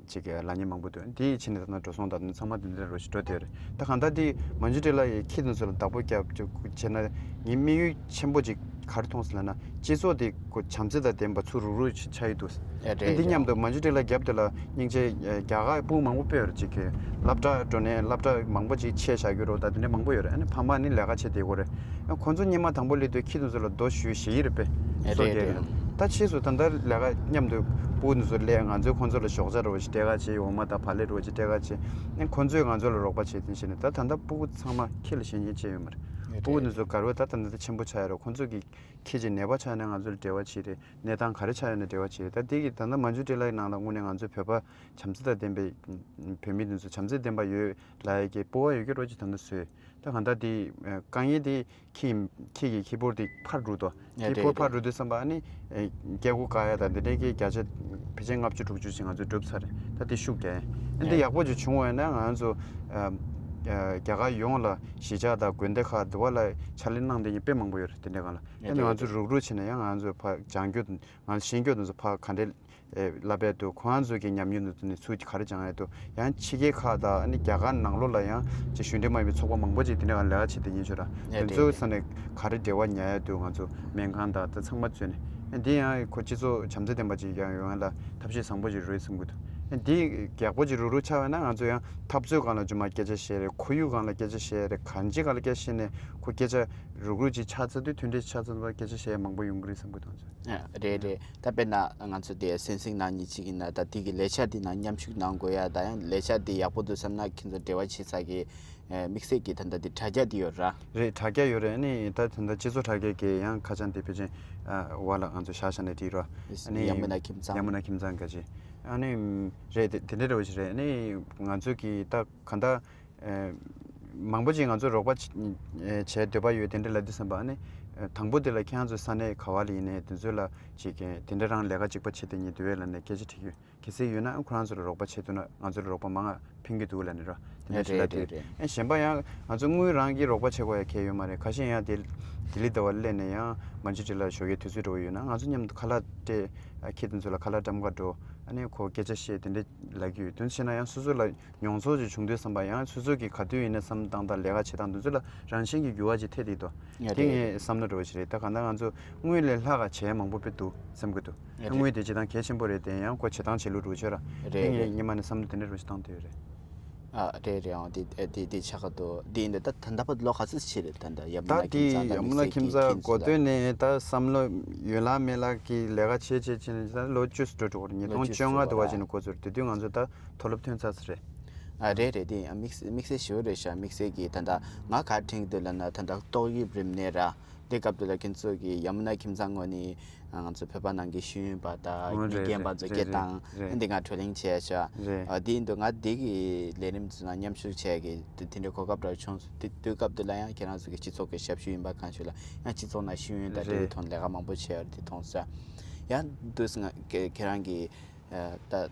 ཅིག་ལབ་མཁན་མང་པོ་འདུག་དེའི་ཕྱིར་ནས་ད་ལྟ་འགྲོ་སོང་དང་ཚང་མ་དེ་འདྲ་རོ་ཞིག་འགྲོ་བསྡད་རེད། ད་གང་ལྟར་དེ་མ་འཇུ་འདྲེ་ལ་ཡི་ཁྱི་དེ་ཚོ་ལ་བདག་པོ་རྒྱབ་བྱས་ན་ངའི་དམིགས་ཡུལ་ཆེན་པོ་ཅིག་ག་རེ་མཐོང་སོང་ལབ་ན་སྤྱི་ཚོགས་དེ་ཁོ་བྱམས་བརྩེ་དང་ལྡན་པ་ཚུར་རུག་རུག་ཆགས་ཡོད་འདུག་ཨེ་རེད་འདི་མཉམ་རེད། དུ་མ་འཇུ་འདྲེ་ལ་རྒྱབ་དེ་ལ་སྙིང་རྗེ་རྒྱ་གར་སྤུ་གུ་མང་པོ་དཔེ་ཡོད་རེད། ཅིག་གི་སློབ་གྲྭ་འགྲོ་ནས་སློབ་གྲྭ་མང་པོ་ཅིག་ཆད་བཞག་རྒྱུ་རོ་ད་དེ་འདྲ་མང་པོ་ཡོད་རེད། ཨ་ནི་ཕ་མ་ནི་ལས་ཀ་བྱེད་བསྡད་དགོས་རེད། ཨ་ཁོང་ཚོ་སྔོན་མ་དང་པོ་སླེབས་དུས་ཁྱི་དེ་ཚོ་ལ་རྡོ་གཞུས་བཞེས་ཡི་རེད་པས། ཨེ་སོ་རེད་རྒྱལ་རེད། རེད། ད་ཕྱིས་སུ་ད་ལྟ་ལས་ཀ་མཉམ་དུ་སྤུ་གུ་དེ་ཚོ་སླེབས་ང་ཚོས་ཁོང་ཚོ་ལ་ཞོགས་ཇ་རོ་ཞིག་སྤྲད་ག་བྱེད་འོ་མ་དང་བག་ལེབ་རོ་ཞིག་སྤྲད་ག་བྱེད། ཨ་ཁོང་ཚོས་ང་ཚོ་ལ་རོགས་པ་བྱེད་དེ་བྱས་ནས་ད་ད་ལྟ་སྤུ་གུ་ཚང་མ་ཁྱི་ལ་ཞེན་ཆེན་བྱས་ཡོད་མ་རེད། ཨེ་སྤུ་གུ་རེད། དེ་ཚོ་དགའ་རོགས་ད་ད་ད་ད་ཆེན་པོ་ཆགས་ཡོད་རེད། ཁོང་ཚོ་གི་ཁྱི་ཅིག་ནད་པ་ཆགས་ནས་ང་ཚོ་ལ་འབྲེལ་བ་བྱེད་རེད། གནས་སྟངས་ག་རེ་ཆགས་ཡོད་ན་འབྲེལ་བ་བྱེད་རེད། ད་དེ་གི་ད་ལྟ་མ་འཇུ་འདྲེ་ལ་ཡི་ནང་ལ་དངོས་གནས་ང་ཚོ་བོད་པ་བྱམས་བརྩེ་དང་ལྡན་པའི་བོད་མི་འདི་ཚོ་བྱམས་བརྩེ་ལྡན་པ་ཡོད་ལ་ཡི་གི་སྤོབས་པ་ཡོད་ཀྱི་རོགས་ཅིག་ད་ལྟ་བཟོས། ད་གང་ལྟར་དེ་ཨ་དཀའ་ངལ་དེ་ཁྱི་ཁྱི་གི་ཁྱི་ཕོར་དེ་ཕར་འགྲོ་དོ། ཨ་ཁྱི་ཕོར་རེད་ཕར་རེད། འགྲོ་དུས་ཙམ་པ་ཨ་ནི་ཨ་སྐྱེ་སྒོ་བཀག་ཡ་དང་དེ་འདྲའི་གི་བརྒྱ་ཆ་ཕལ་ཆེར་ལྔ་བཅུ་དྲུག་ཅུ་ཞིག་ང་ཚོས་བསྒྲུབས་ཚར་རེད། ད་དེ་ཤུགས་རྒྱག་ཡ་ཨ་འདི་ཡག་པོ་ཅིག་བྱུང་བ་ཡིན་ན་ང་ཚོ་ཨ་ཨ་རྒྱ་གར་ཡོངས་ལ་གཞིས་ཆགས་དང་དགོན་སྡེ་ཁག་འདི་བ་ལ་ཕྱག་ལས་གནང་བསྡད་མཁན་དཔེ་མང་པོ་ཡོད་རེད། དེ་འདྲའི་སྒང་ལ་ཨ་ནི་ང་ཚོ་རུག་རུག་བྱས་ན་ཡང་ང་ཚོ་ཕར་སྦྱང་རྒྱུ་ང་ཚོ་ཤེས་རྒྱུ་དེ་ཚོ་ཕར་ག་འདྲའི་ཨེ་བསླབ་པའི་དུ་ཁོང་ཚོ་གི་ཉམས་མྱོང་དུ་ནས་ཚུལ་གྱི་ག་རེ་སྦྱང་ཡས་དུ་ཡང་ཕྱི་རྒྱལ་ཁག་དང་ཨ་ནི་རྒྱ་གར་ནང་ལོགས་ལ་ཡང་ཅིག་གཞུང་འབྲེལ་མ་ཡིན་པའི་ཚོགས་པ་མང་པོ་ཅིག་དེ་འདྲ་ག་ལས་ཀ་བྱེད་དེ་ཡིན་ཞུ་ར། ཨེ་དེ་རེད་ཚོའི་རེད། ས་ནས་ག་རེ་འབྲེལ་བ་ཉར་ཡས་དུ་ང་ཚོ་སྨན་ཁང་དང་དེ་ཚང་མ་བཙུགས་ནས་ཨེ་འདི་ཡང་ཁོ་སྤྱི་ཚོགས་བྱམས་བརྩེ་ལྡན་པ་ཅིག་ཡང་ཡོང་ཡ་ལ་ཐབས་ཤེས་བཟང་པོ་ཅིག་རེད་བསམ་གི་འདུག་ཨེ་འདི་ཡག་པོ་ཅིག་རུག་རུག་ཆགས་པ་ན་ང་ཚོ་ཡང་འཐབ་རྩོད་སྒང་ལ་ཅུང་མ་སྐད་ཆ་བཤད་རེད། ཁོར་ཡུག་སྒང་ལ་སྐད་ཆ་བཤད་རེད། གང་ཅི་སྒང་ལ་སྐད་ཆ་བཤད་ནས་ཁོ་སྐད་ཆ་རུག་རུག་ཅིག་ཆགས་ཚར་དུས་མཐུན་སྒྲིལ་ཆགས་ཚར་དུས་སྐད་ཆ་བཤད་ཡ་མང་པོ་ཡོང་གི་རེད་བསམ་གི་འདུག་ང་ཚོ། ཨ་རེད་རེད། ད་དཔེར་ན་ང་ཚོ་དེ་སེམས་སེམས་ནང་ཉིད་ཅིག་ཡིན་ན་ད་དེ་གི་ལས་འཆར་དེ་ནང་མཉམ་ཞུགས་གནང་དགོས་ཡ་ད་ཡང་ལས་འཆར་དེ་ཡག་པོ་འདུག་བསམ་ན་ཁྱེད་ཚོ་འབྲེལ་བ་བྱེད་ས་གི་དམིགས་བསལ་གྱི་ད་ལྟ་དེ་དྲ་རྒྱ་དེ་ཡོད་ར། རེད་དྲ་རྒྱ་ཡོད་རེད། ཨ་ནི་ད་ད་ལྟ་སྤྱི་ཚོགས་དྲ་རྒྱ་གི་ཡང་ཁ་བྱང་དེ་ཕལ་ཆེར་བ་ལ་ང་ཚོ་བཞག་བཞག་ནས་བྲིས་རོགས། ཨ་ནི་ཡ་མུ་ན་ཁྱིམ་ཚང་། ཡ་མུ་ན་ཁྱིམ་ཚང་ག་ཅི། ཨ་ནི་རེད་དེ་དེ་འདྲ་འདྲ་བོ་ཞིག་རེད། ཨ་ནི་ང་ཚོ་གི་ད་ག་ད། ཨེ་མང་པོ་ཅིག་ང་ཚོ་རོགས་པ་བྱེད་འདོད་པ་ཡོད་དེ་འདྲ་ལབ་དུས་ཙམ་པ་ཨ་ནི་ དང་པོ་དེ་ལ་ཁྱེད་རང་ཚོ་ས་གནས་ག་བ་ལ་ཡིན་ནའི་དེ་ཚོ་ལ་ཅིག་དེ་འདྲ་རང་ལས་ཀ་གཅིག་པ་བྱེད་བསྡད་མཁན་འདུག་གས་ལབ་ནས་སྐད་ཆ་དྲིས་ཡོད། གལ་སྲིད་ཡོད་ན་ཁོ་རང་ཚོ་ལ་རོགས་པ་བྱེད་ཐུབ་ན་ང་ཚོ་ལ་རོགས་པ་མང་ང་ཕན་གྱི་འདུག་ལབ་ནས་ར། དེ་འདྲ་ཞིག་ལབ་དུས། ཨེ་གཞན་པ་ཡང་ང་ཚོ་དངུལ་རང་གིས་རོགས་པ་བྱེད་དགོས་ཡ་གང་ཡང་ཡོད་མ་རེད། ཁ་ཤས་ཡང་དེ་ལྡི་ལི་ཟླ་བ་སླེབས་ནས་ཡང་མན་ཇུ་ཊི་ལ་ཞོགས་ཀས་དུས་ཚོད་འགྲོ་གི་ཡོད་ན་ང་ཚོ་མཉམ་དུ་ཁ་ལག་སྤྲད། ཁྱེད་དེ་ཚོ་ལ་ཁ་ལག་བཀྲམ་ག་འགྲོ། ཨ་ནི་ཁོ་སྐད་ཆ་བཤད་དེ་འདྲ་ལབ་ཀྱི་ཡོད། དེ་འདྲ་བྱས་ན་ཡང་སོ་སོ་ལ་མྱོང་ཚོར་ཅིག་བྱུང་དུས་ཙམ་པ་ཡང་སོ་སོ་གིས་ག་དུས་ཡིན་ན་བསམ་བློ་བཏང་སྟངས་ལས་ཀ་བྱེད་སྟངས་དེ་ཚོ་ལ་རང་བཞིན་གྱི་འགྱུར་བ་ཅིག་ཐེབས་བསྡད་འདུག། དེ་ངས་བསམ་བློ་འདྲ་བོ་ཞིག་རེད། ད་གང་ལྟར་ང་ཚོ་དངུལ་ལས་ལྷག་ག་བྱེད་ཡ་མང་པོ་དཔེ་འདུག་བསམ་གྱི་འདུག། དངུལ་དེ་བྱེད་སྟངས་གལ་ཆེན་པོ་རེད་དེ་ཡང་ཁོ་བྱེད་སྟངས་བྱེད་ལུགས་འདྲ་བོ་ཅིག་ར། དེ་ངས་སྔོན་མ་ནས་བསམ་བློ་དེ་འདྲ་འདྲ་བོ་ཞིག་བཏང་བསྡད་ཡོད་རེད། ཨ་རེད་རེད། ཨང་དེ་དེ་དེ་ཆགས་ཀྱི་འདུག། དེ་ཡིན་དུས་ད་ད་ལྟ་བར་ལོ་ག་ཚོད་ཕྱིན་རེད། ད་ལྟ་ཡ་མུ་ད་ན་ཁྱིམ་དེ་ཚང་དང་ཡ་མུ་ན་དམིགས་བསལ་ཁྱིམ་གྱི་ཚང་ཁྱིམ་གོ་ཚང་ལ། སྟོན་ནས་ད་བསམ་བློ་ཡོད་ལ་མེད་ལ་གི་ལས་ཀ་བྱེད་བྱེད་བྱེད་ནས་ད་ལོ་བཅུ་ཙམ་འགྲོ་འགྲོ་གི་རེད། ཉིས་སྟོང་བཅོ་ལྔ་དུ་བ་ཅིག་ནས་འགོ་ཚུགས་དུས་དུས་ང་ཚོ་ད་མཐོ་སློབ་ཐོན་ཚར་ས་རེད། ཨ་རེད་རེད། དེ་ཡང་དམིགས་དམིགས་བསལ་ཞེ་པོ་རེད་ཤག། དམིགས་བསལ་གྱི་ད་ལྟ་ང་ག་དྲན་གྱི་འདུག་ལབ་ན་ད་ལྟ་ཏོག་དབྱིབས་རིམས་ནད་ར། དེ་སྐབས་དུ་ལ་ཁྱེད་ཚོ་གི་ཡ་མུ་ན་ཁྱིམ་ཚང་ངོས་ནས་ང་ཚོ་བོད་པ་ནང་གི་ཤེས་ཡོན་པ་དང་ཨོ་མི་རྒན་པ་ཚོ་སྐད་བཏང་། རེད་རེད། འདི་ང་བགྲོ་གླེང་བྱས་ཤག། རེད། ཨ་དེ་ཡིན་དུས་ང་འདི་གི་ལས་རིམ་ཚོ་ནང་མཉམ་ཞུགས་བྱས་གི་དེ་དེ་འདྲའི་གོ་སྐབས་ར་བྱུང་སོང་། དེ་དུས་སྐབས་དུ་ལ་ཡང་ཁྱེད་རང་ཚོ་གི་སྤྱི་ཚོགས་ཀྱི་ཞབས་ཞུ་ཡིན་པ་གང་ཞིག་ལ་ཡང་སྤྱི་ཚོགས་ནང་ཤེས་ཡོན་དང་འབྲེལ་བའི་ཐོག་ལས་ཀ་མང་པོ་བྱས་ཡོད་རེད། དེ་མཐོང་སོང་། ཡང་དུས་ང་ཁྱེད་རང་གི་ད་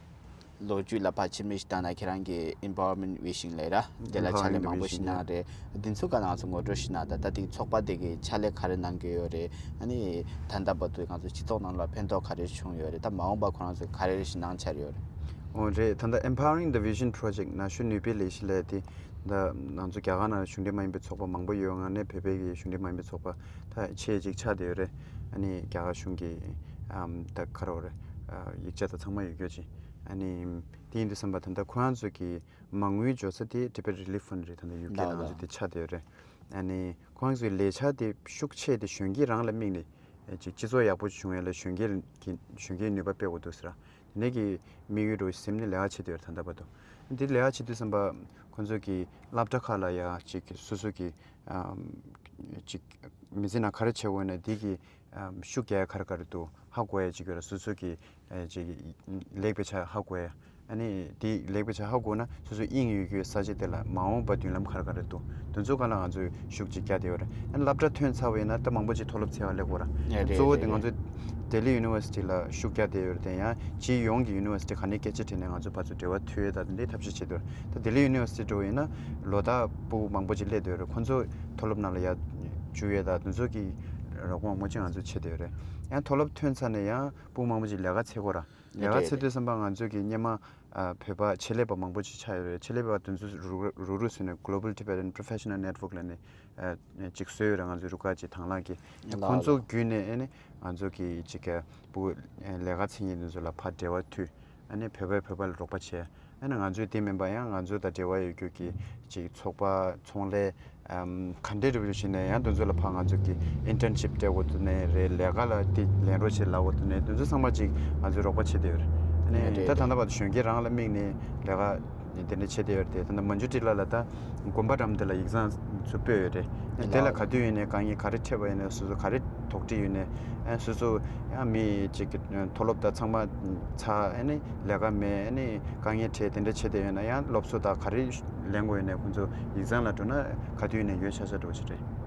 ལོ་རྒྱུས་ལ་ཕར་ཕྱིར་མིག་ཞིག་བལྟས་ན་ཁྱེད་རང་གི་Empowerment Vision ལབ་ར། དེ་ལ་ཕྱག་ལས་མང་པོ་ཞིག་གནང་རེད། འདི་ཚོ་ག་ང་ཚོ་ངོ་སྤྲོད་ཞིག་གནང་དང་། ད་དེ་ཚོགས་པ་དེ་གི་ཕྱག་ལས་ག་རེ་གནང་གི་ཡོད་རེད། ཨ་ནི་ད་ལྟ་བར་དུ་ང་ཚོ་སྤྱི་ཚོགས་ནང་ལ་ཕན་ཐོགས་ག་རེ་བྱུང་ཡོད་རེད། ད་མ་འོངས་པ་ཁོ་རང་ཚོ་ག་རེ་ཞིག་གནང་འཆར་ཡོད་རེད། འོ་རེད། ད་ལྟ་Empowering the Vision Project ན་གཞོན་ནུས་པའི་ལས་གཞི་ལས་དེ། ད་ང་ཚོ་རྒྱ་གར་ནང་གཞུང་འབྲེལ་མ་ཡིན་པའི་ཚོགས་པ་མང་པོ་ཡོད། ང་ནས་བོད་པའི་གི་གཞུང་འབྲེལ་མ་ཡིན་པའི་ཚོགས་པ་ད་ཆེ་ཅིག་ཆགས་བསྡད་ཡོད་རེད། ཨ་ནི་རྒྱ་གར་གཞུང་གི་ཨམ་ད་ག་རེ་རེད། ཡིག་ཆ་དང་ཚང་མ་ཡོད་རྒྱུ་ཅིག། ཨ་ནི་དེ་ཡིན་དུས་ཙམ་པ་ད་ལྟ་ཁོ་རང་ཚོ་གི་མ་དངུལ་འབྱོར་ས་དེ་Tibet Relief Fund རེད། ད་ལྟ་ཡུ་ཀེ་ལ་ང་ཚོ་དེ་ཆགས་བསྡད་ཡོད་རེད། ཨ་ནི་ཁོ་རང་ཚོའི་ལས་འཆར་དེ་ཤུགས་ཆེ་དེ་གཞོན་སྐྱེས་རང་ལ་དམིགས་ནས་ཅིག་སྤྱི་ཚོགས་ཡག་པོ་བྱུང་ཡ་ལ་གཞོན་སྐྱེས་ཀྱི་གཞོན་སྐྱེས་ནུས་པ་སྤེལ་དགོས་འདུག་ཟེར། དེ་ནས་ཀྱི་དམིགས་ཡུལ་འདྲ་བོ་ཟིན་ནས་ལས་ཀ་བྱེད་དུ་ཡོད་རེད། ད་ལྟ་བར་དུ་འདི་ལས་ཀ་བྱེད་དུས་ཙམ་པ་ཁོང་ཚོ་གི་སློབ་གྲྭ་ཁག་ལ་ཡ་ཅིག་སོ་སོ་གི་ཅིག་མི་ཚེ་ནང་ག་རེ་བྱེད་དགོས་ན་འདི་གི་ཤུགས་རྒྱག་ཡ་ག་རེ་ག་རེ་འདུག་ཧ་གོ་ཡ་ཅིག་ཡོད་རེད། སོ་སོ་གི་ཅིག་ལེགས་པའི་ཆ་ཧ་གོ་ཡ། ཨ་ནི་དེ་ལེགས་པའི་ཆ་ཧ་གོ་ན་སོ་སོ་དབྱིངས་ཡོད་རྒྱུའི་ས་ཆ་དེ་ལ་མ་འོངས་པ་མདུན་ལམ་ག་རེ་ག་རེ་འདུག། དེ་ཚོ་སྒང་ལ་ང་ཚོས་ཤུགས་ཅིག་རྒྱག་བསྡད་ཡོད་རེད། ཨ་ནི་སློབ་གྲྭ་ཐོན་ཚར་བ་ཡིན་ན་ད་མང་པོ་ཅིག་མཐོ་སློབ་འཚོལ་བ་སླེབས་དགོས་ར། ཨ་རེད། གཙོ་བོ་དེ་རེད། ང་ཚོ་ལྡི་ལི་University ལ་ཤུགས་རྒྱག་བསྡད་ཡོད་རེད། དེ་ཡང་སྤྱི་ཡོངས་ཀྱི་University ག་ནས་སྐད་ཆ་དྲིས་ནས་ང་ཚོ་ཕར་ཚུར་འབྲེལ་བ་མཐུད་ཡ་ད་དེ་འདྲའི་ཐབས་ཤེས་བྱེད་འདུག། ད་ལྡི་ལི་University འགྲོ་བ་ཡིན་ན་ལོ་ལྟར་ཕྲུ་གུ་མང་པོ་ཅིག་སླེབས་བསྡད་ཡོད་རེད། ཁོང་ཚོ་མཐོ་སློབ་ནང་ལ་ཡར་འཇུག་ཡས་ད་དེ་ཚོ་གི་རོགས་པ་མང་པོ་ཅིག་ང་ཚོ་བྱེད་བསྡད་ཡོད་རེད། ཡང་མཐོ་སློབ་ཐོན་ཚར་ནས་ཡང་ཕྲུ་གུ་མང་པོ་ཅིག་ལས་ཀ་འཚོལ་དགོས་ར། ལས་ཀ་རེད་འཚོལ་རེད། དུས་ཙམ་པ་ང་ཚོ་གི་སྔོན་མ་ཨ་བོད་པ་ཆེད་ལས་པ་མང་པོ་ཅིག་ཆགས་ཡོད་རེད། ཆེད་ལས་པ་དེ་ཚོ་རུག་རུག་རུག་བཟོས་ནས་Global Tibetan Professional Network ལབ་ནས་ཨ་ཅིག་བཟོས་ཡོད་རེད། ང་ཚོའི་རུ་ཁག་ཅིག་དང་བླངས་ཀྱིས། ལགས་ཁོང་ཚོ་ལགས། བརྒྱུད་ནས་ཨ་ནི་ང་ཚོ་གི་ཅིག་ཕྲུ་གུ་ལས་ཀ་འཚོལ་མཁན་དེ་ཚོ་ལ་ཕར་འབྲེལ་བ་མཐུད། ཨ་ནི་བོད་པས་བོད་པ་ལ་རོགས་པ་བྱས། ཨ་ནི་ང་ཚོས་དེ་མིན་པ་ཡང་ང་ཚོ་དང་འབྲེལ་བ་ཡོད་རྒྱུ་གི་ཅིག་ཚོགས་པ་ཚོང་ལས་ཨམ་ག་འདྲས་འདྲ་པོ་ཞིག་ནས་ཡང་དེ་ཚོ་ལ་ཕར་ང་ཚོ་གི་internship སྤྲད་དགོས་འདུག་ནས་རེད། ལས་ཀ་ལ་དེ་ལེན་རོགས་བྱེད་ལབ་དགོས་འདུག་ནས་དེ་ཚོ་ཚང་མ་ཅིག་ང་ཚོས་རོགས་པ་བྱེད་བསྡད་ཡོད་རེད། ཨ་ནི་རེད་ད་ད་རེད། ལྟ་བར་དུ་གཞོན་སྐྱེས་རང་ལ་དམིགས་ནས་ལས་ཀ་དེ་འདྲ་བྱེད་བསྡད་ཡོད་རེད། དེ་ད་ལྟ་མན་ཇུ་ཊི་ལ་ལ་ད་དགོན་པ་འགྲམ་དེ་ལ་ཡིག་ཚང་ཚུར་སྤོས་ཡོད་རེད། ཨ་ནི་དེ་ལ་ག་དུས་ཡིན་ནའི་དཀའ་ངལ་ག་རེ་འཕྲད་པ་ཡིན་ནའི་སོ་སོ་ག་རེ་དོགས་འདྲི་ཡོད་ནའི་ཨ་སོ་སོ་ཡང་མི་ཅིག་གི་མཐོ་སློབ་དང་ཚང་མ་ཚར། ཨ་ནི་ལས་ཀ་མེད། ཨ་ནི་དཀའ་ངལ་འཕྲད། དེ་འདྲ་བྱེད་བསྡད་ཡོད་ན་ཡང་སློབ་གསོ་དང་ག་རེ་ལེན་དགོས་ཡོད་ནའི་ཁོང་ཚོ་ཡིག་ཚང་ལ་འགྲོ་ན་ག་དུས་ཡིན་ནའི་ཡོད་ཆ་ཆ་འགྲོ་ཞིག་རེད།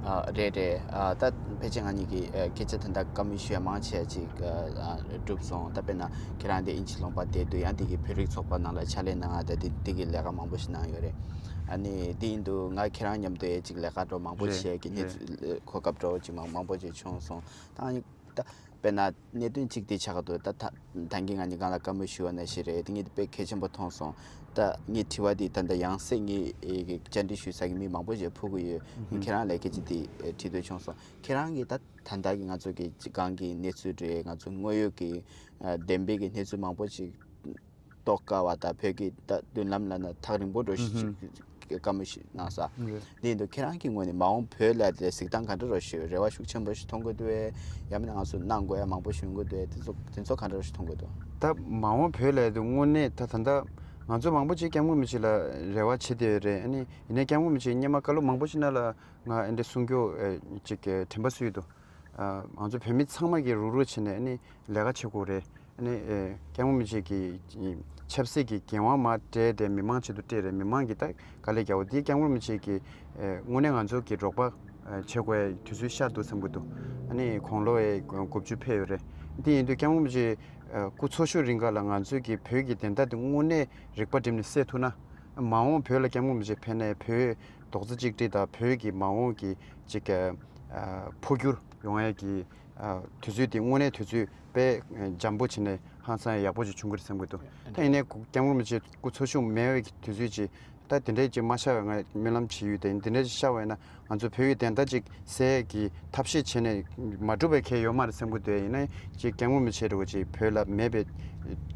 ཨ་རེད་རེད། ཨ་ད་ཕལ་ཆེར་ང་གཉིས་ཀྱིས་ཨ་སྐད་ཆ་དེ་འདྲ་བཀའ་མོལ་ཞུ་ཡ་མང་ཆེ་ཅིག་ཨ་ཨ་གྲུབ་སོང་། ད་དཔེར་ན་ཁྱེད་རང་འདི་དབྱིན་ཇི་ལུང་པ་བསྡད་དུས་ཡང་འདི་གི་བོད་རིགས་ཚོགས་པ་ནང་ལ་ཕྱག་ལས་གནང་ཡ་ད་འདི་འདི་གི་ལས་ཀ་མང་པོ་ཞིག་གནང་ཡོད་རེད། ཨ་ནི་འདི་ཡིན་དུས་ང་ཁྱེད་རང་མཉམ་དུ་ཡ་ཅིག་ལས་ཀ་འགྲོ་མང་པོ་རེད་བྱས་ཀྱི་གནས་རེད། ཚུལ་གོ་སྐབས་འདྲ་བོ་ཅིག་མང་མང་པོ་ཅིག་བྱུང་སོང་། ད་ཨ་ནི་ད་དཔེར་ན་གནད་དོན་གཅིག་དེ་ཆགས་འདུག། ད་ད་ད་གིན་ང་གཉིས་སྒང་ལ་བཀའ་མོལ་ཞུ་བ་ནང་བཞིན་རེད། དེ་ངས་དཔེ་གལ་ཆེན་པོ་མཐོང་སོང་། ད་ངས་དྲི་བ་འདི་ད་ལྟ་ཡང་སེ་ངས་ཨེ་བཅར་འདྲི་ཞུས་ས་གི་མི་མང་པོ་ཞིག་ཕུལ་གི་ཡོད། ངས་ཁྱེད་རང་ལ་སྐད་ཆ་འདི་ཨེ་དྲི་འདོད་བྱུང་སོང་། ཁྱེད་རང་གིས་ད་ད་ལྟ་གི་ང་ཚོ་གི་སྒང་གི་གནས་ཚུལ་རེད། ང་ཚོ་དངོས་ཡོད་ཀྱི་ཨ་བདེན་པའི་གི་གནས་ཚུལ་མང་པོ་ཞིག་རྟོགས་དཀའ་བ་དང་བོད་ཀྱི་ད་མདུན་ལམ་ལ་ན་ཐག་རིང་པོ་འགྲོ་ཞིག་ཨུ་ཧུམ། ཅིག་བཀའ་མོལ་ཞིག་གནང་ས། ཨུ་ཧུམ། འདི་ཡིན་དུས་ཁྱེད་རང་གི་ངོས་ནས་མ་འོངས་བོད་ལ་དེ་གཟིགས་སྟངས་ག་འདྲ་རོ་ཞིག་རེ་བ་ཤུགས་ཆེན་པོ་ཞིག་མཐོང་གི་འདུག་གས། ཡང་མིན་ན་ང་ཚོ་གནང་དགོས་ཡ་མང་པོ་ཞིག་ཡོང་གི་འདུག་གས། དེ་ཚོ་དེ་ཚོ་ག་འདྲ་རོ་ཞིག་མཐོང་གི་འདུག། ད་མ་འོངས་བོད་ལ་དེ་དངོས་གནས་ད་ད་ལྟ་ང་ཚོ་མང་པོ་ཅིག་སྐྱབས་མགོན་རིན་པོ་ཆེ་ལ་རེ་བ་བྱེད་བསྡད་ཡོད་རེད། ཨ་ནི་ཡིན་ནའི་སྐྱབས་མགོན་རིན་པོ་ཆེ་སྔོན་མ་བཀའ་སློབ་མང་པོ་ཞིག་ནང་ལ་ང་ཨེ་འདྲ་གསུང་རྒྱུ་ཨེ་ཅིག་གི་དྲན་པ་གསོས་ཡོད་དོ། ཨ་ང་ཚོ་བོད་མི་ཚང་མ་གིས་རུག་རུག་བྱས་ནས་ཨ་ནི་ལས་ཀ་བྱེད་དགོས་རེད། ཨ་ནི་ཨེ་སྐྱབས་མགོན་རིན་པོ་ཆེ་གི་ཆབ་སྲིད་ཀྱི་འགན་དབང་མར་སྤྲད་དེ་མི་མང་ཆེད་དུ་སྤྲད་རེད། མི་མང་གིས་ད་དཀའ་ལས་རྒྱག་དགོས། དེ་སྐྱབས་མགོན་རིན་པོ་ཆེ་གིས་ཨེ་དངོས་གནས་ང་ཚོ་གི་རོགས་པ་ བྱེད་དགོས་ཡ་དུས་ཚོད་ཤར་འདུག་བསམ་གྱི་འདུག་ཨ་ནི་དགུང་ལོ་ཡ་དགུ་བཅུ་ཕེབས་ཡོད་རེད། དེ་ཡིན་དུས་སྐྱབས་མགོན་རིན་པོ་ཆེ་སྐུ་འཚོ་བཞུགས་རིང་ག་ལ་ང་ཚོའི་གི་བོད་ཀྱི་བདེན་མཐའ་དེ་དངོས་གནས་རིག་པ་བསྒྲིམས་ནས་སེལ་ཐུབ་ན། མ་འོངས་བོད་ལ་སྐྱབས་མགོན་རིན་པོ་ཆེ་ཕེབས་ནས་བོད་རྡོག་རྩ་གཅིག་སྒྲིལ་དང་བོད་ཀྱི་མ་འོངས་ཀྱི་ཅིག་ཨ་འཕོ་འགྱུར་ཡོང་ཡས་ཀྱི་ཨ་དུས་ཚོད་དེ་དངོས་གནས་དུས་ཚོད་དཔེ་འཇམ་པོ་བྱས་ནས་ཧང་སང་ཡག་པོ་ཅིག་བྱུང་གི་རེད་བསམ་གྱི་འདུག་ད་ཡིན་ནའི་སྐུ་སྐྱབས་མགོན་རིན་པོ་ཆེ་སྐུ་འཚོ་བཞུགས་མེད་པའི་དུས་ཚོད་ཅིག་ད་དེ་འདྲས་ཅིག་མ་ཤར་བའི་ང་སྨོན་ལམ་བྱེད་ཡུལ་དེ་ཡིན། དེ་འདྲས་ཅིག་ཤར་བས་ན་ང་ཚོ་བོད་ཡིག་བདེན་མཐའ་ཅིག་གསལ་གྱི་ཐབས་ཤེས་བྱས་ནས་མ་འགྲུབ་པའི་གལ་ཡོད་མ་རེད་བསམ་གྱི་འདུག་ཡིན་ནའི་ཅིག་སྐྱབས་མགོན་རིན་པོ་ཆེ་འདྲ་བོ་ཅིག་བོད་ལ་མེད་པའི་